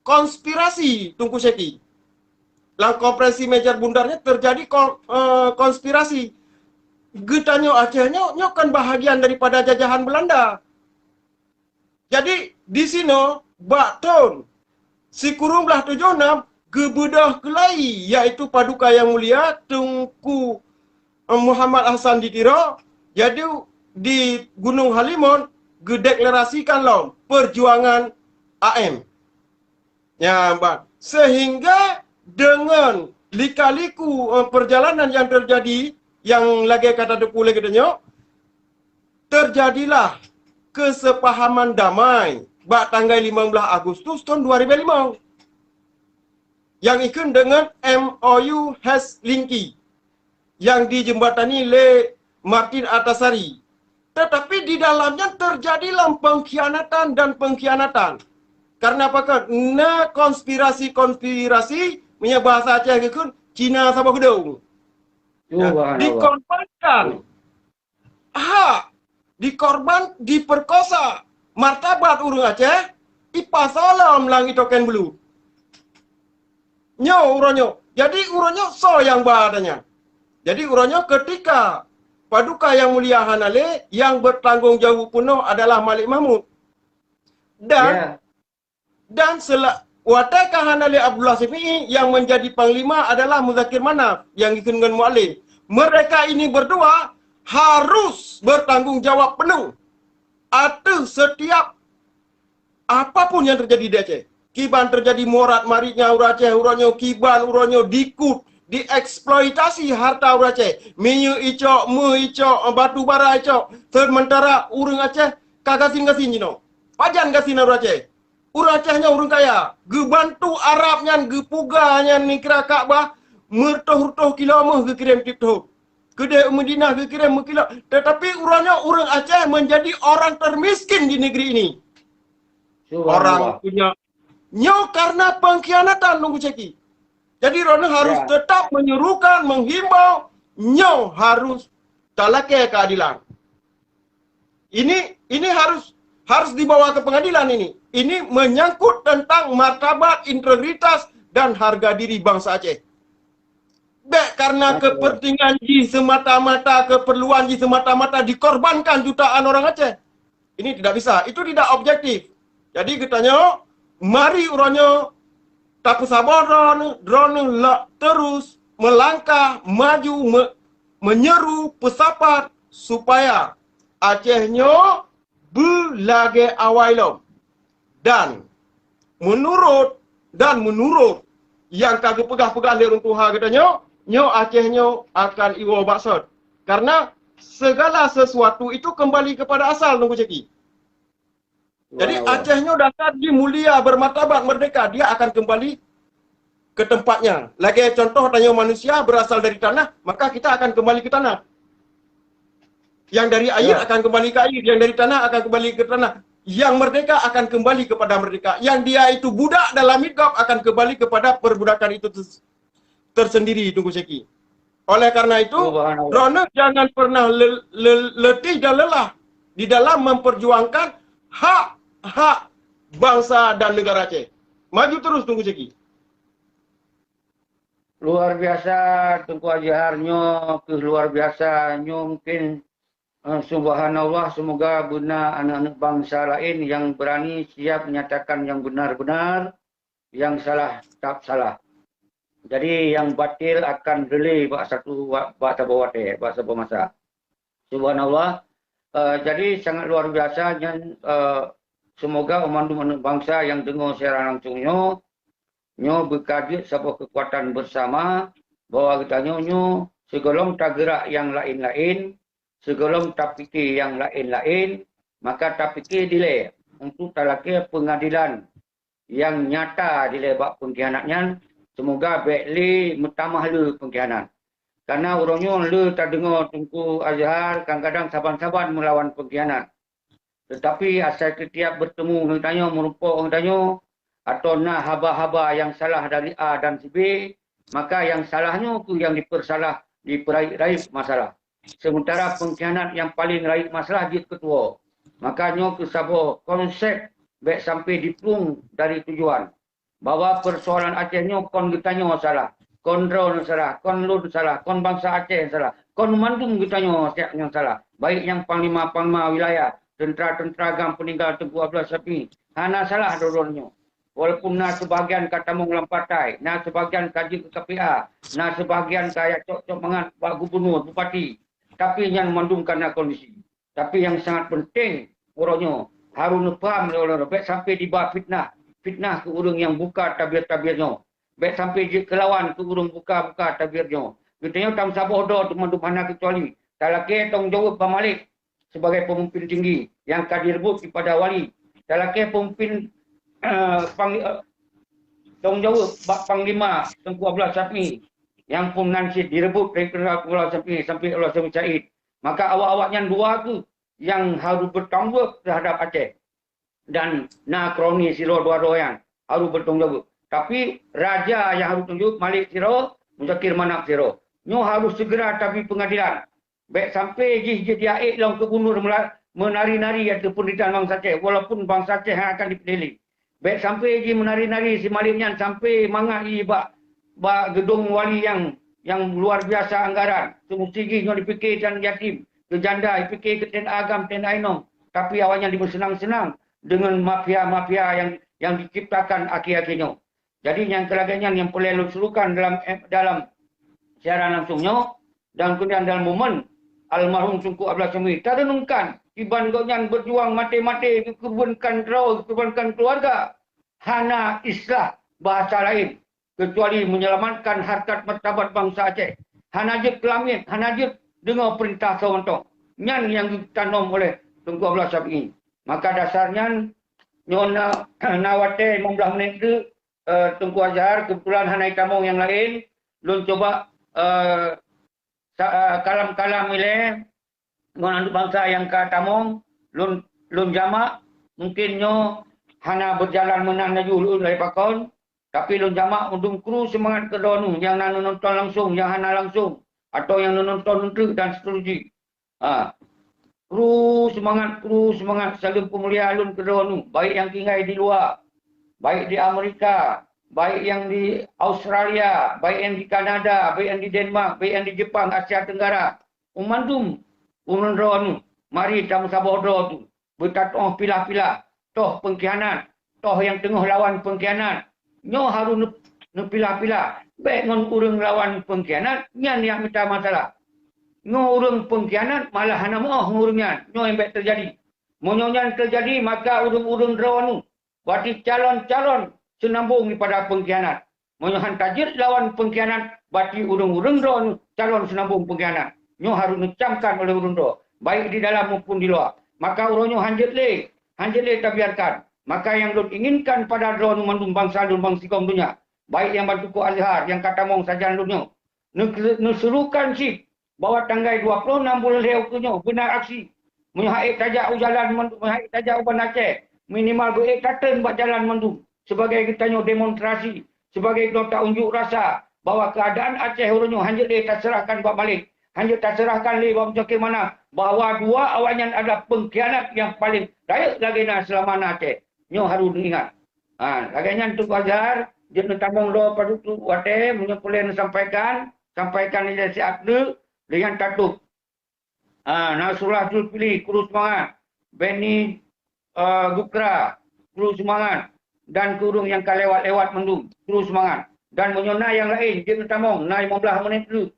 konspirasi, Teungku Syeki. Lam konferensi Mejar Bundar nyan teujadi kon-, eh, konspirasi. Geutanyoe Aceh nyoe, nyoe kan bahagian daripada jajahan Beulanda. Jadi di sinoe bak thon sikureueng blaih tujoh nam geubeudôh keulai, yaitu Paduka Yang Mulia Teungku Muhammad Hasan di Tiro, jadi di Gunong Halimon geudeklarasikan lom perjuangan A M. Ya, bah. Sehingga dengan lika-liku, eh, perjalanan yang terjadi, yang lagée ka tateupeue lé geutanyoe, terjadilah kesepahaman damai bak tanggai limong blaih Agustus tahun dua ribu lima. Yang ikheun dengan M O U Helsinki yang dijembatani lé Martin Antasari. Tetapi di dalamnya terjadilah pengkhianatan dan pengkhianatan. Karena apa kan? Na konspirasi-konspirasi, meunyoe bahasa Aceh geukheun, Cina saboh geudong. Ya, subhanallah. Dikorbankan hak, dikorban, diperkosa martabat ureuëng Aceh, ipasoe lom lam itoken beulu. Nyoe uroe nyoe. Jadi uroe nyoe soe nyang ba tanya. Jadi uroe nyoe ketika Paduka Yang Mulia hana lé, yang bertanggung jawab penuh adalah Malik Mahmud. Dan ya. Dan sela-, watée ka hana lé Abdullah Syafi'i, yang menjadi panglima adalah Muzakir Manaf yang ikut dengan Mualim. Mereka ini berdua harus bertanggung jawab penuh ateueh setiap apapun yang terjadi di Aceh. Kiban terjadi morat marit nyan ureuëng Aceh uroe nyoe, kiban uroe nyoe dikut, dieksploitasi harta ureuëng Aceh. Minyeuk icok, meuh icok, batu bara icok. Sementara ureuëng Aceh ka gasien-gasien jinoe. Pajan gasien ureuëng Aceh? Ureuëng Aceh nyoe ureuëng kaya, geubantu Arab nyan geupuga nyan neukira Ka'bah, meureutoh-reutoh kilo meuh geukirém tiep thon. Keudeh u Madinah geukirém meukilo, tetapi uroe nyoe ureuëng Aceh menjadi orang termiskin di negeri ini. Subhanallah. Orang punya nyoe karena pengkhianatan Teungku Syeki. Jadi, droeneuh harus ya. Tetap menyerukan, menghimbau, nyoe harus talakée keadilan. Ini, ini harus, harus dibawa ke pengadilan ini. Ini menyangkut tentang martabat, integritas, dan harga diri bangsa Aceh. Bek karena kepentingan jih semata-mata, keperluan jih semata-mata dikorbankan jutaan orang Aceh. Ini tidak bisa. Itu tidak objektif. Jadi geutanyoe, mari uroe nyoe tapeusaboh droeneuh, droeneuh lak terus melangkah maju me-, menyeru peusapat supaya Aceh nyoe beulagée awai lom. Dan menurut, dan menurut nyang ka geupeugah-peugah lé ureuëng tuha geutanyoe, nyoe Aceh nyoe akan iwoe bak sot. Karena segala sesuatu itu kembali kepada asal, Teungku Syeki. Jadi, wah, wah. Aceh nyoe dasar jih mulia, bermartabat, merdeka, dia akan kembali ke tempatnya. Lagèe contoh, tanyoe manusia berasal dari tanah, maka kita akan kembali ke tanah. Yang dari air akan kembali ke air, yang dari tanah akan kembali ke tanah. Yang merdeka akan kembali kepada merdeka. Yang dia itu budak dalam hidup akan kembali kepada perbudakan itu ter- tersendiri, Teungku Syeki. Oleh karena itu, droeneuh jangan pernah le- le- letih dan lelah di dalam memperjuangkan hak-hak bangsa dan negara Aceh. Maju terus, Teungku Syeki. Luar biasa, Teungku Azhar, nyoe keuh luar biasa. Nyoe mungkin, eh, subhanallah, semoga beuna aneuk-aneuk bangsa laén nyang beurani siap menyatakan nyang beunar-beunar, nyang salah tetap salah. Jadi, nyang batil akan reulée bak satu wa-, bak saboh watée, bak saboh masa. Subhanallah. Eh, jadi, sangat luar biasa nyan, eh, semoga mandum aneuk bangsa nyang deungoe siaran langsung nyoe, nyoe beuka jeuet saboh keukuatan beusama, bahwa geutanyoe nyoe sigohlom tageurak nyang laén-laén, sigohlom tapike nyang laén-laén, maka tapike dilée untuk talakée peungadilan nyang nyata dilée bak peungkhianat nyan. Semoga bék lé meutamah le peungkhianat. Karena uroe nyoe le tadeungoe Teungku Azhar kadang-kadang saban-saban meulawan peungkhianat. Tetapi asai teutiap beutemu ngon tanyoe, meurumpok ngon tanyoe, atau na haba-haba nyang salah dari A dan si B, maka nyang salah nyoe keuh nyang dipeursalah, dipeurayeuk-rayeuk masalah. Sementara peungkhianat nyang paleng rayeuk masalah jeuet keu tuwoe. Maka nyoe keuh saboh konsep bék sampai diplueng dari tujuan. Bahwa persoalan Aceh nyoe kon geutanyoe salah, kon droeneuh salah, kon lôn salah, kon bansa Aceh salah, kon mandum geutanyoe siat nyang salah, baik nyang panglima-panglima wilayah, teuntara-teuntara GAM peuninggal Teungku Abdullah Syafie, hana salah droe-droe nyoe. Walaupun na seubahagian ka tamong lam partai, na seubahagian ka jeuet keu K P A, na seubahagian ka jak cok-cok mangat bak gubunur, bupati, tapi nyan mandum kana kondisi. Tapi nyang sangat penting uroe nyoe, harôh neupaham lé ulôn, bék sampai diba fitnah, fitnah keu ureuëng nyang buka tabir-tabir nyoe. Bék sampai jeuet keu lawan keu ureuëng buka-buka tabir nyoe. Geutanyoe tameusaboh droe teuma hana keucuali. Talakée tanggung jaweueb bak Malik sebagai pemimpin tinggi nyang ka direubot dipada wali. Talakée pemimpin, eh, pang-, eh, tanggung jaweueb bak Panglima Teungku Abdullah Syafie nyang phon nan cit direubot dari Teungku Abdullah Syafie sampai Abdullah Syafie syahid. Maka awak-awak nyan dua tu nyang harôh beutanggung jaweueb teuhadap Aceh. Dan na kroni sidroe dua droe nyan harôh beutanggung jaweueb. Tapi raja nyang harôh tanggung jaweueb Malik sidroe, Muzakir Manaf sidroe. Nyoe harôh segera tabi peungadilan. Bék sampai jih jeuet jak ék lom keu gubunur meula-, meunari-nari ateueh peunderitahan bansa Aceh, walaupun bansa Aceh nyang akan dipeudeli. Bék sampai jih meunari-nari si Malik nyan sampai mangat jih bak, bak geudong wali nyang, nyang luar biasa anggaran. Seumusti jih nyoe dipike tan yatim, keu janda, dipike keu T N A GAM, T N A inong. Tapi awaknyan dimeuseunang-seunang deungon mafia-mafia nyang, nyang diciptakan akhé-akhé nyoe. Jadi nyang keu lagée nyan nyang peureulée lôn serukan dalam, dalam siaran langsung nyoe, dan kemudian dalam momen almarhum Teungku Abdullah Syafie, tareunungkan kiban gobnyan beujuang maté-maté, geukeurbankan droe, geukeurbankan keuluwarga. Hana islah bahasa laén keucuali menyelamatkan harkat martabat bansa Aceh. Hana jeuet keu lamiet, hana jeuet deungoe peurintah soe mantong. Nyan nyang geutanom oleh Teungku Abdullah Syafie. Maka dasar nyan, nyoe na, na watée limong blaih menit teuk, eh, Teungku Azhar, keubeutulan hana jitamong nyang laén, lôn cuba, eh, sa-, eh, kalam-kalam ilée ngon aneuk bansa nyang ka tamong, lôn, lôn jamak, mungken nyoe hana beujalan meunan laju ulôn lagée pakon, tapi lôn jamak mandum kru seumangat keu droeneuh nyang na neunonton langsong, nyang hana langsong, atau nyang neunonton eunteuk dan seterusnya. Ha. Kru seumangat, kru seumangat, saleuem peumulia lôn keu droeneuh, baik nyang tinggai di luwa, baik di Amerika, baik nyang di Australia, baik nyang di Kanada, baik nyang di Denmark, baik nyang di Jepang, Asia Tenggara. Mandum ureuëng droeneuh, mari tameusaboh droe tu, beutatoh pilah-pilah, toh peungkhianat, toh nyang teungoh lawan peungkhianat. Nyoe harôh neu-, neupilah-pilah. Bék ngon ureuëng lawan peungkhianat, nyan nyang mita masalah. Ngon ureuëng peungkhianat malah hana meuoh ngon ureuëng nyan. Nyoe nyang bék teujadi. Meunyoe nyan teujadi, maka ureuëng-ureuëng droeneuh, berarti calon-calon seunambong daripada peungkhianat. Meunyoe han tajeuet lawan peungkhianat, berarti ureuëng-ureuëng droeneuh calon seunambong peungkhianat. Nyoe harôh neucamkan oleh ureuëng droe, baik di dalam maupun di luwa. Maka uroe nyoe han jeuet lé, han jeuet lé tabiarkan. Maka nyang lôn inginkan pada droeneuh mandum bansa lôn bansigom donya, baik nyang ban Teungku Azhar nyang ka tamong sajan lôn nyoe, neu-, neuserukan cit bahwa tanggai dua ploh nam buleuen lhée ukeue nyoe beuna aksi. Meunyoe han ék tajak u jalan mandum, han ék tajak u Banda Aceh, minimal beu ék tateun bak jalan mandum sebagai geutanyoe demonstrasi, sebagai geutanyoe taunjuk rasa bahwa keuadaan Aceh uroe nyoe hanjeuet lé taseurahkan bak malek, hanjeuet taseurahkan lé bak meucokée manah, bahwa dua awaknyan adalah pengkhianat nyang paleng rayeuk lagée na seulama na Aceh. Nyoe harôh neuingat. Ha, lagée nyan Teungku Azhar, jeuet neutamong droe padub watée, meunyoe peureulée neusampaikan, sampaikan ilée siat treuk, lé nyan tatôb. Ha, Nasrullah Zulkifli, kru seumangat. Benny, eh, Gukra, kru seumangat. Dan keu ureuëng nyang ka lewat-lewat mandum, kru seumangat. Dan meunyoe na nyang laén, jeuet neutamong, na limong blaih menit treuk.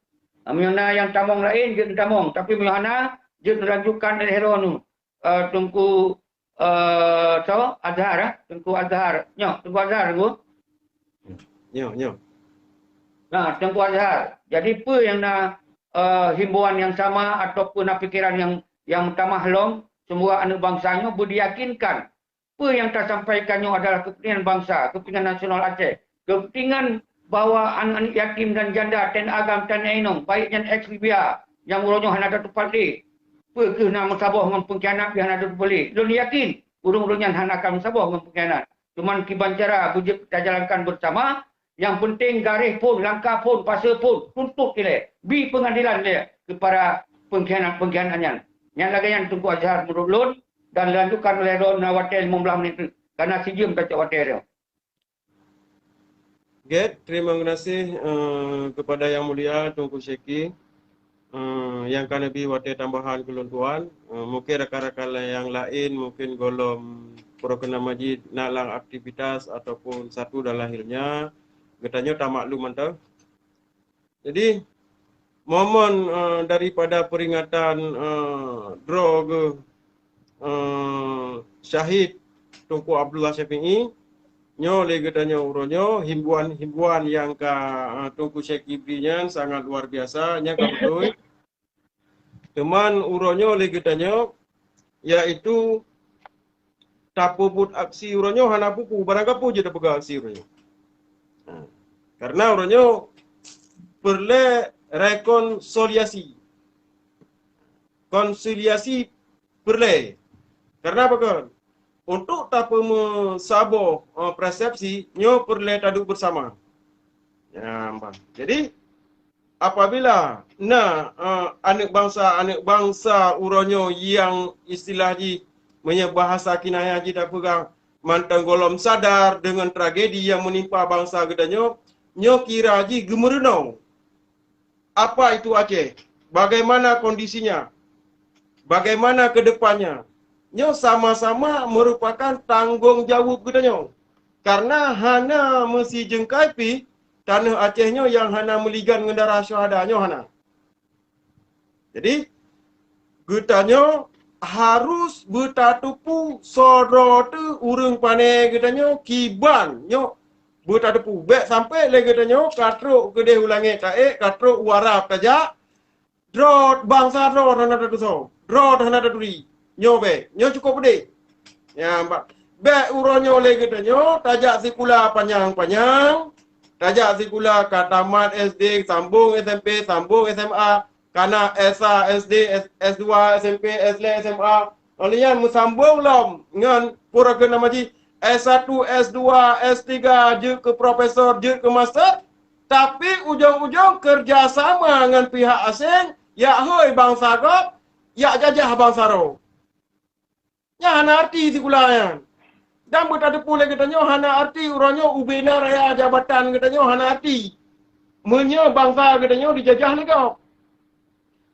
Ha, meunyoe na nyang tamong laén, jeuet neutamong. Tapi meunyoe hana, jeuet neulanjutkan lé droeneuh. Eh, Teungku, eh, soe? Azhar, eh? Teungku Azhar. Nyoe, Teungku Azhar, Teungku. Nyoe, nyoe. Nah, Teungku Azhar. Jadi, peue nyang na, eh, himbauan nyang sama ataupun na pikeran nyang, nyang meutamah lom, semoga aneuëk bansa nyoe beudiyakinkan peue nyang tasampaikan nyoe adalah keupeuntingan bansa, keupeuntingan nasional Aceh, keupeuntingan bahwa aneuëk-aneuëk yatim dan janda, TNA GAM, TNI inong, baik nyan eks Libya, nyang uroe nyoe hana tatupat lé. Peue kheueh na meusaboh ngon pengkhianat, pih hana tatupat lé. Lôn yakin, ureuëng-ureuëng nyan hana ka meusaboh ngon pengkhianat. Cuman kiban cara beujeuet tajalankan beusama, nyang penting garéh phon, langkah phon, pasoe phon, tuntut ilée, bi peungadilan ilée keu para pengkhianat-pengkhianat nyan. Nyan lagée nyan Teungku Azhar meunurot lôn, dan lanjutkan lé droeneuh watée limong blaih menit teuk, kana sijeuem tacok watée droe. Oke, terima kasih, eh, kepada Yang Mulia Teungku Syeki. Eh, nyang ka neubi watée tambahan keu lôn tuan, eh, mungkin rakan-rakan nyang laén mungkin gohlom program majid na lam aktivitas ataupun satu dan lahirnya, geutanyoe tamaklum mantong. Jadi, momen, eh, daripada peringatan, eh, droe geuh, eh, syahid Teungku Abdullah Syafi'i, nyoe lé geutanyoe uroe nyoe, himbauan-himbauan nyang ka, eh, Teungku Syeki bri nyan sangat luar biasa, nyan ka beutôi. Teuma uroe nyoe lé geutanyoe, yaitu tapeubuet aksi uroe nyoe hana peue-peue, barang gapeue jeuet tapeugah aksi uroe nyoe. Ha. Karena uroe nyoe peureulée rekonsiliasi. Konsiliasi peureulée. Karena apa kon? Untuk tapeumeusaboh, eh, persepsi, nyoe peureulée taduek beusama. Ya, bah. Jadi, apabila na, eh, aneuëk bansa, aneuëk bansa uroe nyoe nyang istilah jih, meunyoe bahasa kinayah jih tapeugah, mantong gohlom sadar deungon tragedi nyang meunimpa bansa geutanyoe, nyoe kira jih geumeurunoe. Apa itu Aceh? Bagaimana kondisinya? Bagaimana ke depannya? Nyoe sama-sama merupakan tanggong jaweueb geutanyoe. Karena hana meusijeungkai pih tanoh Aceh nyoe nyang hana meuligan ngon darah syuhada nyoe hana. Jadi, geutanyoe harus beutateupeue sidroe teuh ureuëng pané geutanyoe kiban nyoe beutateupeue. Bék sampai lé geutanyoe ka trok keudeh u langét taék, ka trok u Arab tajak, droe bansa droe hana tatusoe, droe hana taturi. Nyoe bék, nyoe cukôp peudeh. Ya, ba-, bék uroe nyoe lé geutanyoe tajak sikula panyang-panyang, tajak sikula ka tamat SD, sambong SMP, sambong SMA, kana S A, SD, S-, S dua, SMP, S lhée, SMA. Óh lheueh nyan meusambong lom ngon pura keu nama jih S satu, S dua, S tiga, jeuet keu profesor, jeuet keu master, tapi ujong-ujong keureuja sama ngon pihak aséng, jak hôi bansa gob, jak jajah bansa droe. Nyan hana arti sikula nyan. Dan beutateupeue lé geutanyoe hana arti uroe nyoe ubena raya jabatan geutanyoe hana arti. Meunyoe bansa geutanyoe dijajah lé gob.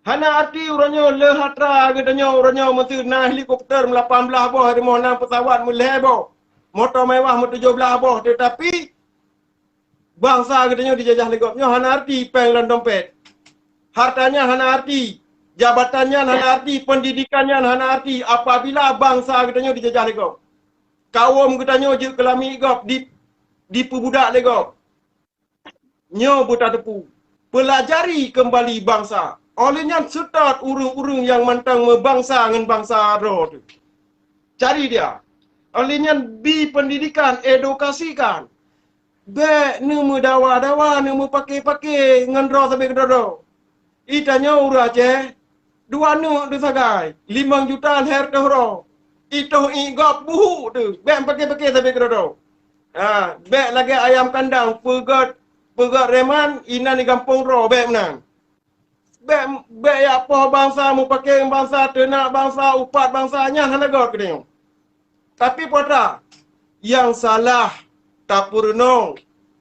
Hana arti uroe nyoe leuh atra geutanyoe uroe nyoe meuseu na helikopter meulapan blaih boh, rumoh na peusawat meulhée boh, moto mewah meutujoh blaih boh, teutapi bansa geutanyoe dijajah lé gob nyoe hana arti péng lam dompet. Harta nyan hana arti, jabatan nyan hana arti, pendidikan nyan hana arti apabila bansa geutanyoe dijajah lé gob. Kawom geutanyoe jeuet keu lamiet gob, di, dipeubudak lé gob. Nyoe beutateupeue, peulajari keumbali bansa. Óh lheueh nyan seutôt ureuëng-ureuëng nyang mantong meubansa ngon bansa droe teuh. Cari dia. Óh lheueh nyan bi pendidikan, edukasikan. Bék neumeudawa-dawa, neumeupaké-paké ngon droe sabe keudroe-droe. I tanyoe ureuëng Aceh, dua neuk teusagai, limong juta lhée reutôh droe. I toh i gob buhu teuh, bék paké-paké sabe keudroe-droe. Ha, bék lagée ayam kandang, peugét, peugét reman, inan di gampông droe, bék meunan. Bék, bék jak poh bansa, meupaké bansa, teunak bansa, upat bansa, nyan hana göt keu tanyoe. Tapi peue atra, nyang salah tapeurunoe,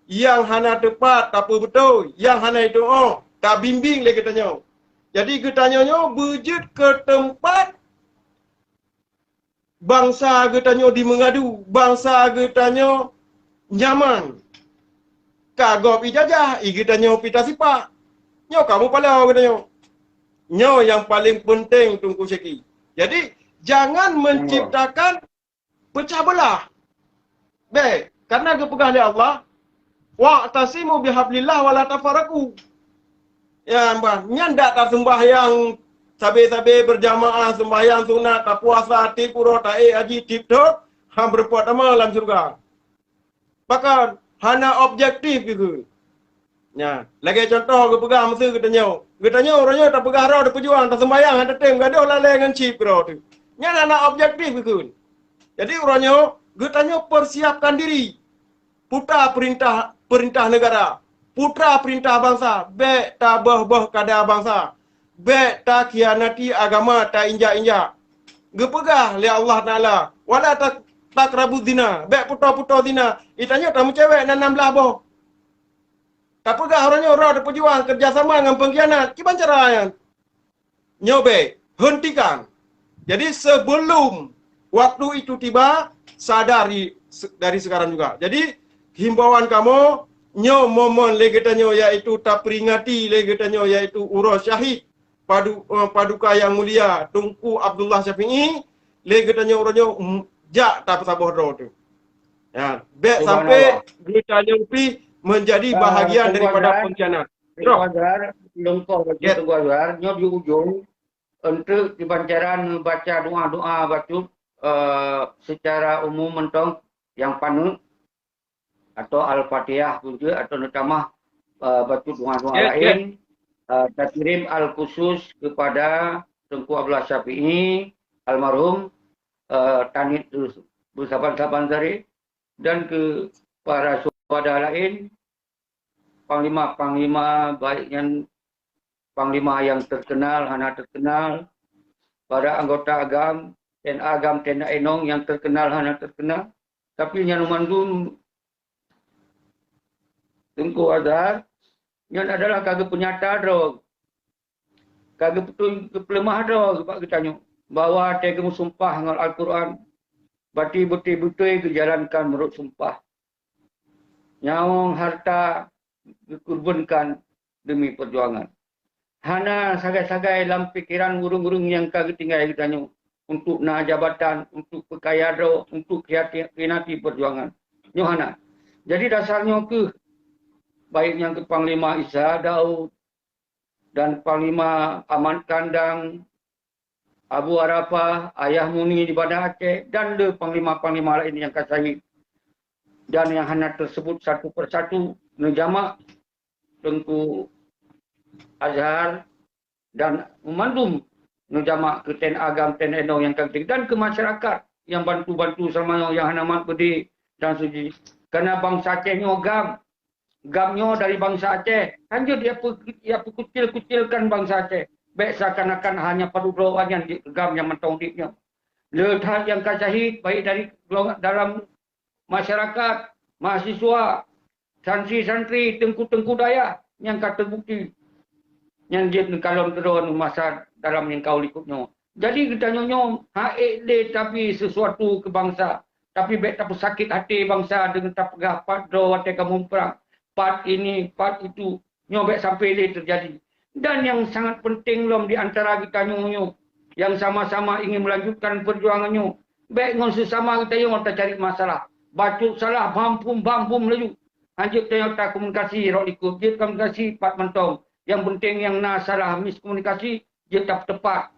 nyang hana teupat tapeubeutôi, nyang hana jitu'oh tabimbéng lé geutanyoe. Jadi geutanyoe nyoe beujeuet keu teumpat bansa geutanyoe jimeungadu, bansa geutanyoe nyaman. Ka gob ijajah, i geutanyoe pih tasipak. Nyoe ka mupaloe geutanyoe. Nyoe nyang paleng peunteng, Teungku Syeki. Jadi, jangan menciptakan pecah belah. Bék, karena geupeugah lé Allah, "Wa'tasimu bihablillah wa la tafarraqu." Ya, bah, nyan dak taseumbahyang sabe-sabe beujamaah, seumbahyang sunat, tapuasa, tiep uroe, taék haji, tiep thon, han beureumpok tamong lam syeuruga. Pakon hana objektif geukheun. Nya, lagée cuntoh geupeugah miseue geutanyoe. Geutanyoe uroe nyoe tapeugah droe tapeujuang, taseumbahyang, hana tatem, gadôh lalée ngon chip keudroe teuh. Nyan hana objektif geukheun. Jadi uroe nyoe geutanyoe persiapkan diri. Putra peurintah, peurintah neugara, putra peurintah bansa, bék taböh-böh kada bansa, bék takhianati agama, tainjak-injak. Geupeugah lé Allah Taala, "Wala tak-, taqrabuz zina," bék putôh-putôh zina. I tanyoe tameucewek na nam blaih boh. Tapeugah uroe nyoe droe tapeujuang keureuja sama ngon peungkhianat. Kiban cara nyan? Nyoe bék, hentikan. Jadi, sebelum waktu itu tiba, sadari se-, dari sekarang juga. Jadi, himbauan kamoe, nyoe momen lé geutanyoe, yaitu taperingati lé geutanyoe, yaitu uroe syahid padu-, eh, paduka nyang mulia Teungku Abdullah Syafi'i, lé geutanyoe uroe nyoe, mm, jak tapeusaboh droe teuh. Ya, bék sampai geutanyoe pih menjadi bahagian daripada pengkhianat. Teungku Azhar, lungkoh laju, Teungku Azhar, nyoe di ujong, untuk kiban cara neubaca doa-doa bacut, eh, secara umum mantong nyang paneuk atau Al-Fatihah pun jeuet atau neutamah, eh, bacut doa-doa laén, eh, takirim al-khusus kepada Teungku Abdullah Syafi'i almarhum, eh, tanit beusaban-saban sari dan keu para syuhada laén, panglima-panglima, baik nyan panglima nyang terkenal, hana terkenal, para anggota agam, T N A agam, T N A inong nyang terkenal, hana terkenal, tapi nyan mandum Teungku Azhar, nyan adalah ka geupeunyata droe, ka geupeuleumah droe bak geutanyoe, bahwa watée geumeusumpah ngon Al-Quran, berarti beutôi-beutôi geujalankan meunurot sumpah. Nyawöng harta geukeurbankan demi peujuangan. Hana sagai-sagai lam pikeran ureuëng-ureuëng nyang ka geutinggai geutanyoe untuk na jabatan, untuk peukaya droe, untuk khiati-, khianati peujuangan. Nyoe hana. Jadi dasar nyoe kheueh, baik nyang keu Panglima Isa Daud dan Panglima Ahmad Kandang, Abu Arafah, Ayah Muni di Banda Aceh, dan le panglima-panglima laén nyang ka syahid dan nyang hana teusebut satu persatu, neujamak Teungku Azhar dan mandum neujamak keu T N A agam, T N A inong nyang ka geutinggai, dan keu masyarakat nyang bantu-bantu seulama nyoe nyang hana mat beudé dan suci. Karena bansa Aceh nyoe agam, GAM nyoe dari bansa Aceh, kan jeuet ya pe-, ya peukucil-kucilkan bansa Aceh. Bék seakan-akan hanya padub droe nyan di GAM nyang mantong udeb nyoe. Le that nyang ka syahid, baik dari golongan dalam masyarakat, mahasiswa, santri-santri, teungku-teungku dayah nyang ka teubukti. Nyang jeuet neukalon keudroe masa dalam nyang ka likot nyoe. Jadi geutanyoe nyoe hak ék lé tabi sesuatu keu bansa, tapi bék tapeusakét até bansa deungon tapeugah pat droe watée ka muprang, pat ini, pat itu. Nyoe bék sampai lé teujadi. Dan nyang sangat penting lom di antara geutanyoe nyoe, nyang sama-sama ingin melanjutkan peujuangan nyoe, bék ngon seusama geutanyoe tacari masalah. Bacut salah bam-bum, bam-bum laju. Hanjeuet tanyoe takomunikasi rot likot, jeuet komunikasi pat mantong. Nyang penting nyang na salah miskomunikasi, jeuet tapeuteupat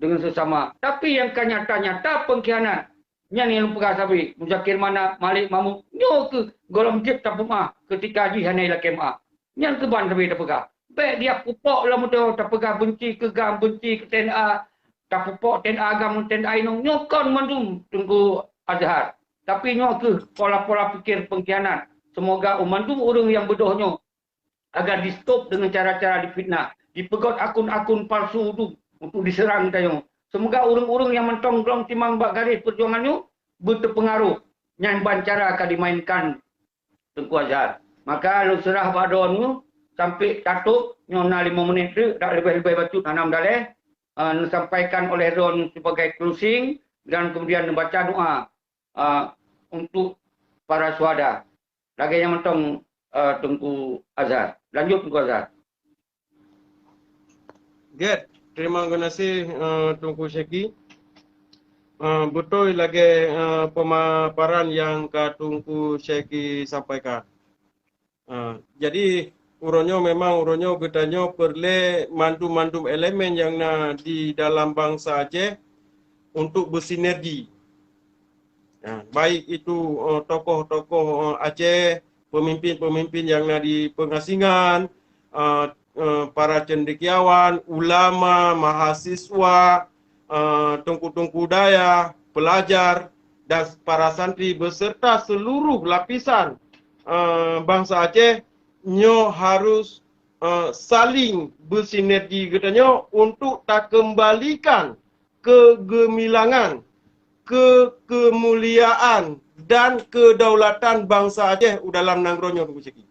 deungon seusama. Tapi nyang ka nyata-nyata pengkhianat, Nyan nyang peugah sabe Muzakir Manaf, Malik Mahmud, nyoe keuh gohlom jeuet tapeumaáh keutika jih hana ilakée meuáh. Nyan keuh ban sabe tapeugah. Bék diak pupok lam moto tapeugah beunci keu gam, beunci keu T N A, tapupok T N A gam ngon T N A inong. Nyoe kon mandum Teungku Azhar. Tapi nyoe keuh pola-pola pikir pengkhianat. Semoga u mandum ureuëng nyang beudôh nyoe agar di-stop deungon cara-cara difitnah, dipeugot akun-akun palsu tu untuk diserang geutanyoe. Semoga ureuëng-ureuëng nyang mantong glong timang bak garéh peujuangan nyoe beuteupeungaroh nyan ban cara ka dimainkan Teungku Azhar. Maka lôn seurah bak droeneuh sampai tatôb, nyoe na limong menit teuk, dak leubeh-leubeh bacut hana meudaleh, eh, neusampaikan oleh droeneuh sebagai closing dan kemudian neubaca doa, eh, untuk para syuhada. Lagée nyan mantong, eh, Teungku Azhar. Lanjut Teungku Azhar. Gét, terima kasih, eh, Teungku Syeki. Eh, beutôi lagée, eh, pemaparan nyang ka Teungku Syeki sampaikan. Eh, jadi, uroe nyoe memang uroe nyoe geutanyoe peureulée mandum-mandum elemen nyang na di dalam bansa Aceh untuk bersinergi. Ya, baik itu, eh, tokoh-tokoh, eh, Aceh, pemimpin-pemimpin yang na di pengasingan, eh, eh, para cendekiawan, ulama, mahasiswa, eh, teungku-teungku dayah, pelajar, dan para santri beserta seluruh lapisan, eh, bangsa Aceh nyoe harus, eh, saling bersinergi geutanyoe untuk takembalikan kegemilangan, ke-, kemuliaan dan kedaulatan bansa Aceh u dalam nanggroe nyoe, Teungku Syeki.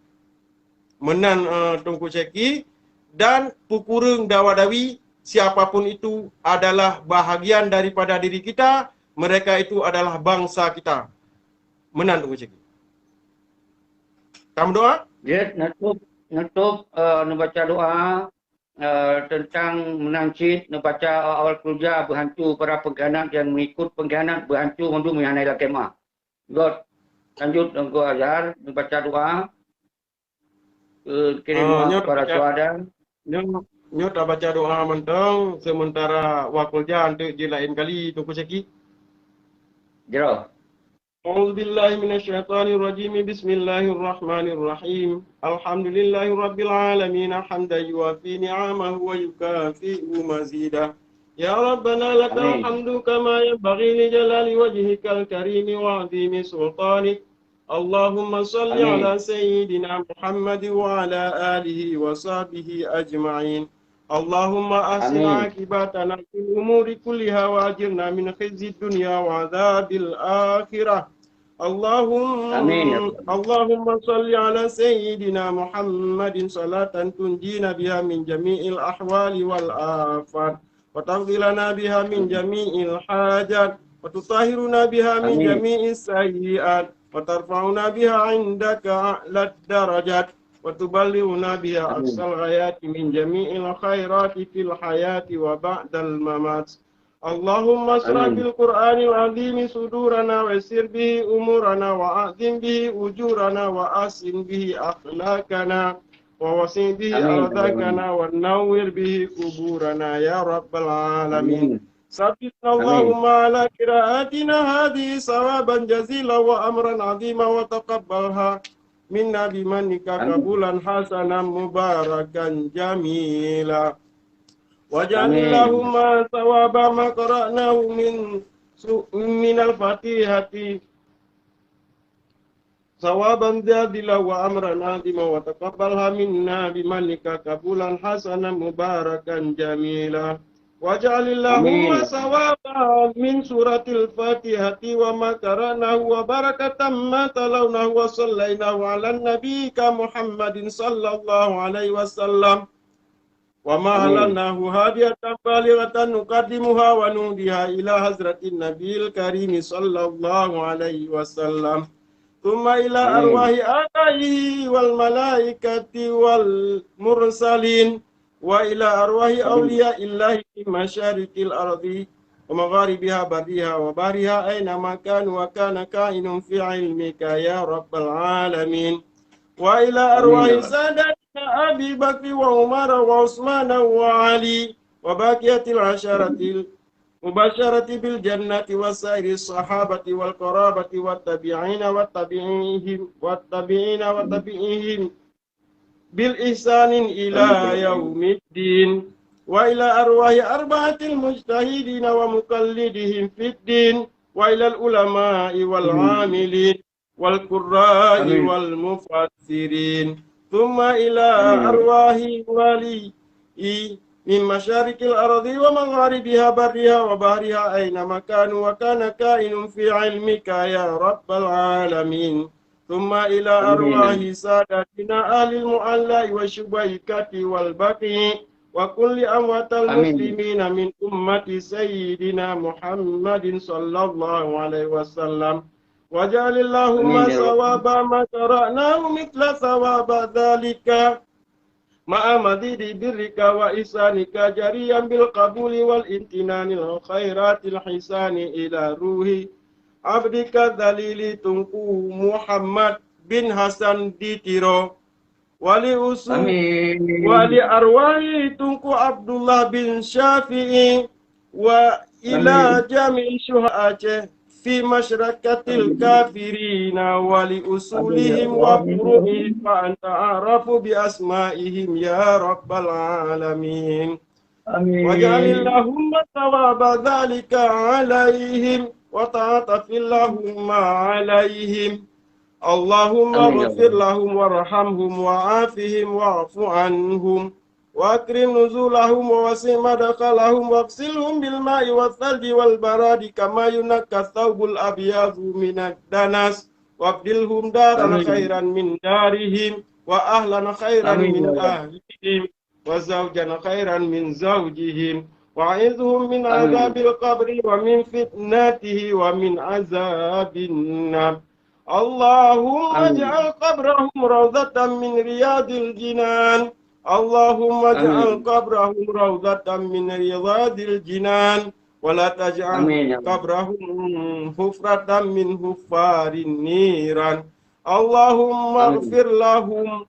Meunan, eh, Teungku Syeki, dan pukureueng dawa-dawi, siapapun itu adalah bahagian daripada diri kita, mereka itu adalah bangsa kita. Meunan, Teungku Syeki. Ka meudoa? Jeuet, neutôp, neutôp, eh, neubaca doa, eh, teuntang meunan cit neubaca awal keuluwarga beuhancu para pengkhianat dan mengikut pengkhianat beuhancu mandum nyang hana ilakée meuáh. Göt, lanjut Teungku Azhar neubaca doa keu kirim Ah, meuáh nyoe para tabaca, syuhada. Nyoe, nyoe tabaca doa mantong, sementara awal keuluwarga eunteuk jilaén kali, Teungku Syeki. Jroh. أعوذ بالله من الشيطان الرجيم. بسم الله الرحمن الرحيم. الحمد لله رب العالمين، حمدا يوافي نعمه ويكافئ مزيده. يا ربنا لك آمين. الحمد كما ينبغي لجلال وجهك الكريم وعظيم سلطانك. اللهم صل آمين. على سيدنا محمد وعلى آله وصحبه أجمعين. اللهم أحسن آمين. عاقبتنا في الأمور كلها وأجرنا من خزي الدنيا وعذاب الآخرة. اللهم، آمين يا رب. اللهم صل على سيدنا محمد صلاة تنجينا بها من جميع الأهوال والآفات، وتقضي لنا بها من آمين. جميع الحاجات، وتطهرنا بها من آمين. جميع السيئات، وترفعنا بها عندك أعلى الدرجات، وتبلغنا بها آمين. أقصى الغايات من جميع الخيرات في الحياة وبعد الممات. اللهم اشرح آمين. بالقرآن العظيم صدورنا ويسر به أمورنا وأعظم به أجورنا وأحسن به أخلاقنا ووسع به آمين. أرزاقنا ونور به قبورنا يا رب العالمين. آمين. ثبتنا آمين. اللهم على قراءتنا هذه ثوابا جزيلا وأمرا عظيما وتقبلها منا بمنك آمين. قبولا حسنا مباركا جميلا. واجعل آمين. اللهم ثواب ما قرأناه من سو-، من الفاتحة ثوابا جزيلا وأمرا عظيما وتقبلها منا بمنك قبولا حسنا مباركا جميلا. واجعل اللهم آمين. ثوابا من سورة الفاتحة وما قرأناه وبركة ما تلوناه وصليناه على نبيك محمد صلى الله عليه وسلم. وما آمين. أهللناه هدية بالغة نقدمها ونهديها إلى حضرة النبي الكريم صلى الله عليه وسلم، ثم إلى آمين. أرواح آبائه والملائكة والمرسلين، وإلى أرواح آمين. أولياء الله في مشارق الأرض ومغاربها برها وبحرها أينما كانوا وكان كائن في علمك يا رب العالمين. وإلى أرواح آمين. سادتنا أبي بكر وعمر وعثمان وعلي وبقية العشرة المبشرة بالجنة وسائر الصحابة والقرابة والتابعين وتابعيهم، والتابعين وتابعيهم بالإحسان إلى يوم الدين، وإلى أرواح أربعة المجتهدين ومقلدهم في الدين، وإلى العلماء والعاملين والقراء والمفسرين، ثم إلى أرواح ولي من مشارق الأرض ومغاربها برها وبحرها أينما كانوا وكان كائن في علمك يا رب العالمين. ثم إلى أرواح ساداتنا أهل المعلى والشبيكة والبقيع وكل أموات المسلمين من أمة سيدنا محمد صلى الله عليه وسلم. واجعل اللهم ثواب ما قرأناه مثل ثواب ذلك مع مزيد برك وإحسانك جاريا بالقبول والامتنان الخيرات الحسان إلى روح عبدك الذليل Teungku Muhammad bin Hasan di Tiro, wali usu-, wali arwahi Teungku Abdullah bin Syafi'i, wa ila jami'i syuhada Aceh fi masyraqatil kafirina wa li usulihim wa furu'ihim fa anta a'rafu bi asma'ihim ya rabbal alamin. Waj'al Allahumma thawaba dzalika 'alaihim wa ta'ataf Allahumma 'alaihim. Allahumma ighfir lahum warhamhum wa'afihim wa'fu 'anhum. وأكرم نزلهم ووسع مدخلهم واغسلهم بالماء والثلج والبرد كما ينقى الثوب الأبيض من الدنس وأبدلهم دارا خيرا من دارهم وأهلا خيرا من أهلهم وزوجا خيرا من زوجهم وأعذهم من عذاب القبر ومن فتنته ومن عذاب النار. اللهم اجعل قبرهم روضة من رياض الجنان. اللهم اجعل قبرهم روضة من رياض الجنان. ولا تجعل قبرهم حفرة من حفر النيران. اللهم اغفر لهم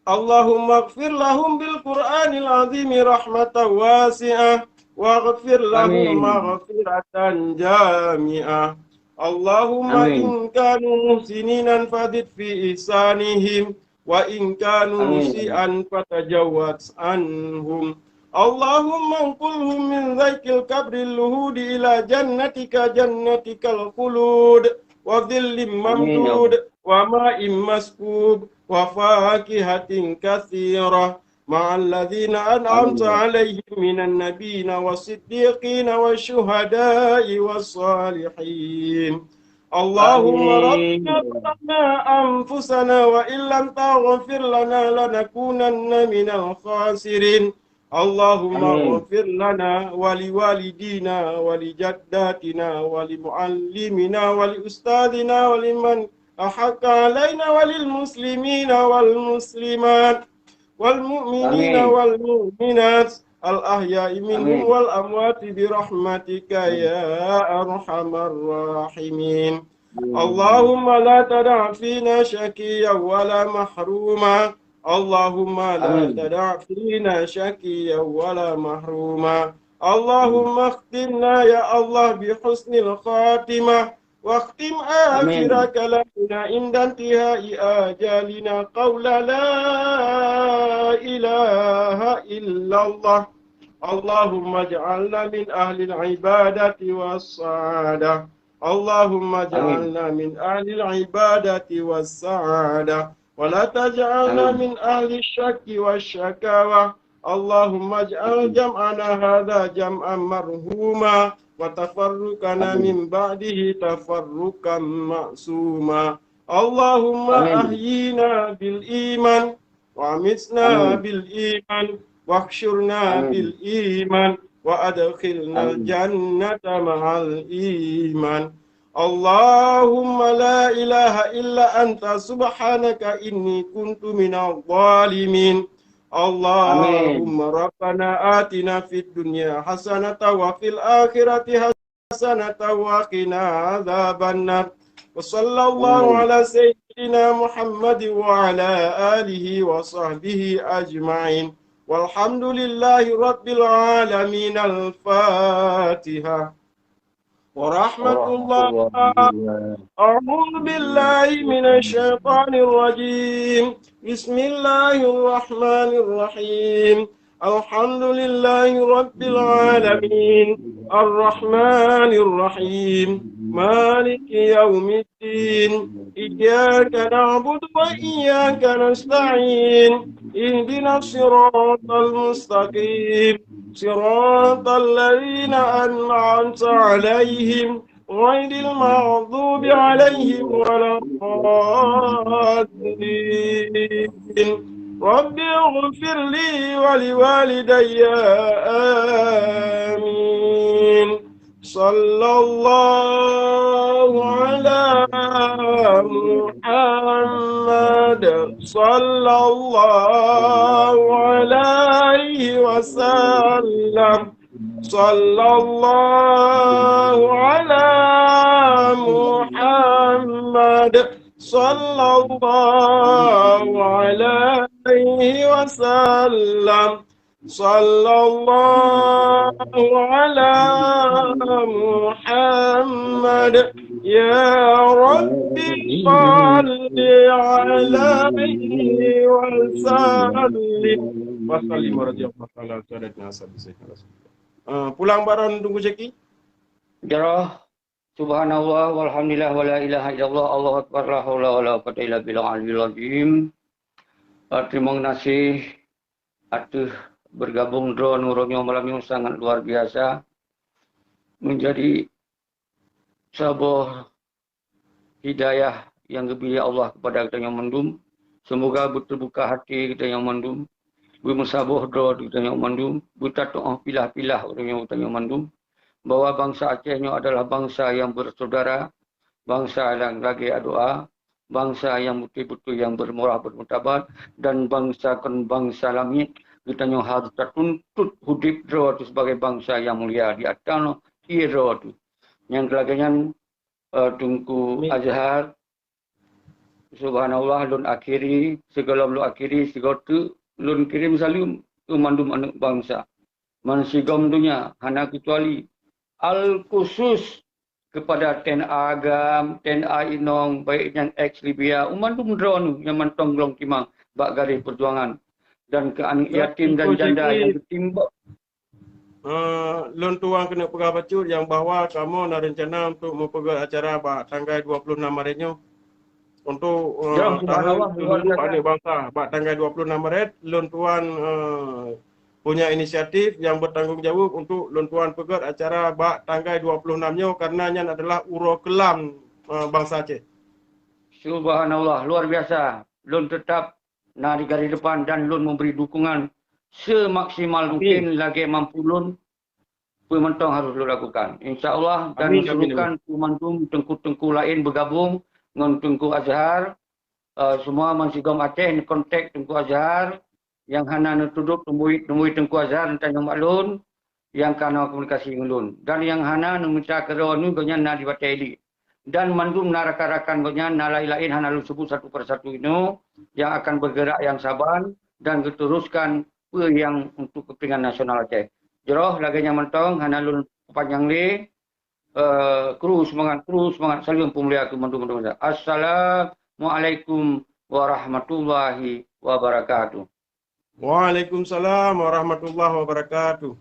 اللهم اغفر لهم بالقرآن العظيم رحمة واسعة، واغفر لهم مغفرة جامعة. اللهم إن كانوا محسنين فزد في إحسانهم، وإن كانوا مسيئا فتجاوز عنهم. اللهم انقلهم من ضيق القبر اللحود إلى جنتك جنتك الخلود وظل ممدود وماء مسكوب وفاكهة كثيرة مع الذين أنعمت عليهم من النبيين والصديقين والشهداء والصالحين. اللهم ربنا ظلمنا أنفسنا وإن لم تغفر لنا لنكونن من الخاسرين. اللهم اغفر لنا ولوالدينا ولجداتنا ولمعلمنا ولأستاذنا ولمن أحق علينا وللمسلمين والمسلمات والمؤمنين والمؤمنات الأحياء منهم والأموات برحمتك يا أرحم الراحمين. اللهم لا تدع فينا شقيا ولا محروما. اللهم لا تدع فينا شقيا ولا محروما. اللهم اختمنا يا الله بحسن الخاتمة، واختم آخر كلامنا عند انتهاء آجالنا قول لا إله إلا الله. اللهم اجعلنا من أهل العبادة والسعادة. اللهم اجعلنا من أهل العبادة والسعادة، ولا تجعلنا من أهل الشك والشكاوى. اللهم اجعل جمعنا هذا جمعا مرحوما، وتفرقنا من بعده تفرقا معصوما. اللهم أحينا بالإيمان، وأمتنا بالإيمان، واحشرنا بالإيمان، وأدخلنا الجنة مع الإيمان. اللهم لا إله إلا أنت سبحانك إني كنت من الظالمين. اللهم ربنا آتنا في الدنيا حسنة وفي الآخرة حسنة وقنا عذاب النار. وصلى الله على سيدنا محمد وعلى آله وصحبه أجمعين. والحمد لله رب العالمين. الفاتحة. ورحمة الله. أعوذ بالله من الشيطان الرجيم. بسم الله الرحمن الرحيم. الحمد لله رب العالمين. الرحمن الرحيم. مالك يوم الدين. إياك نعبد وإياك نستعين. اهدنا الصراط المستقيم. صراط الذين أنعمت عليهم غير المغضوب عليهم ولا الضالين. رب اغفر لي ولوالدي. آمين. صلى الله على محمد. صلى الله عليه وسلم. صلى الله على محمد. صلى الله عليه وسلم. صلى الله على محمد. يا رب صل عليه وسلم. وسلم رضي الله تعالى عن سادتنا أصحاب سيدنا رسول الله. Ah, pulang barang Teungku Syeki. Jaroh. Subhanallah, walhamdulillah, wala ilaha illallah, Allahu Akbar, la haula wala quwwata illa billahil aliyyil azim. Ah, terima kasih ateueh bergabung droeneuh uroe nyoe malam nyoe sangat luar biasa. Menjadi saboh hidayah nyang geubri Allah kepada geutanyoe mandum. Semoga beuteubuka hati geutanyoe mandum, beumeusaboh droe geutanyoe mandum, beutatuoh pilah-pilah ureuëng geutanyoe mandum, bahwa bansa Aceh nyoe adalah bansa nyang bersaudara, bansa nyang lagée adoa, bansa nyang beutôi-beutôi nyang bermurah bermartabat, dan bansa kon bansa lamiet. Geutanyoe harus tatuntut udeb droe teuh sebagai bansa nyang mulia di ateueh ié droe teuh. Nyang lagée nyan, eh, Teungku Azhar, subhanallah, lôn akhiri, sigohlom lôn akhiri, sigoe teuk lôn kirém saleuem keu mandum aneuëk bansa. Meusigom donya, hana keucuali, al khusus kepada T N A Agam, T N A Inong, baik nyang eks Libya, u mandum droeneuh nyang mantong glong timang bak garéh peujuangan, dan keu aneuëk yatim dan janda nyang geutimbok. Eh, lôn tuan keuneuk peugah bacut nyang bahwa kamoe na reuncana untuk meupeugét acara bak tanggai dua puluh enam Maret nyoe. Untuk, eh, tahu seluruh aneuëk bansa, bak tanggai dua puluh enam Maret, lôn tuan, eh, punya inisiatif nyang bertanggung jawab untuk lôn tuan peugét acara bak tanggai dua puluh enam nyoe, karena nyan adalah uroe keulam, eh, bansa Aceh. Subhanallah, luar biasa. Lôn tetap na di garis depan dan lôn memberi dukungan semaksimal mungkin lagée mampu lôn, peue mantong harus lôn lakukan. Insya Allah, dan amin, amin, amin. Peue mantong teungku-teungku laén bergabung ngon Teungku Azhar, eh, semua meusigom Aceh neukontak Teungku Azhar, nyang hana neutudok teumui, teumui Teungku Azhar, neutanyong bak lôn, nyang ka na komunikasi ngon lôn. Dan nyang hana neumita keudroe nyoe gobnyan na di Batée Iliek. Dan mandum na rakan-rakan gobnyan, na laén-laén hana lôn sebut satu persatu inoe, nyang akan bergerak nyang saban dan geuteruskan peue nyang untuk kepentingan nasional Aceh. Jroh lagée nyan mantong, hana lôn panyang lé, eh, kru seumangat, kru seumangat, saleuem peumulia keu mandum-mandum. Assalamualaikum warahmatullahi wabarakatuh. Waalaikumsalam warahmatullahi wabarakatuh.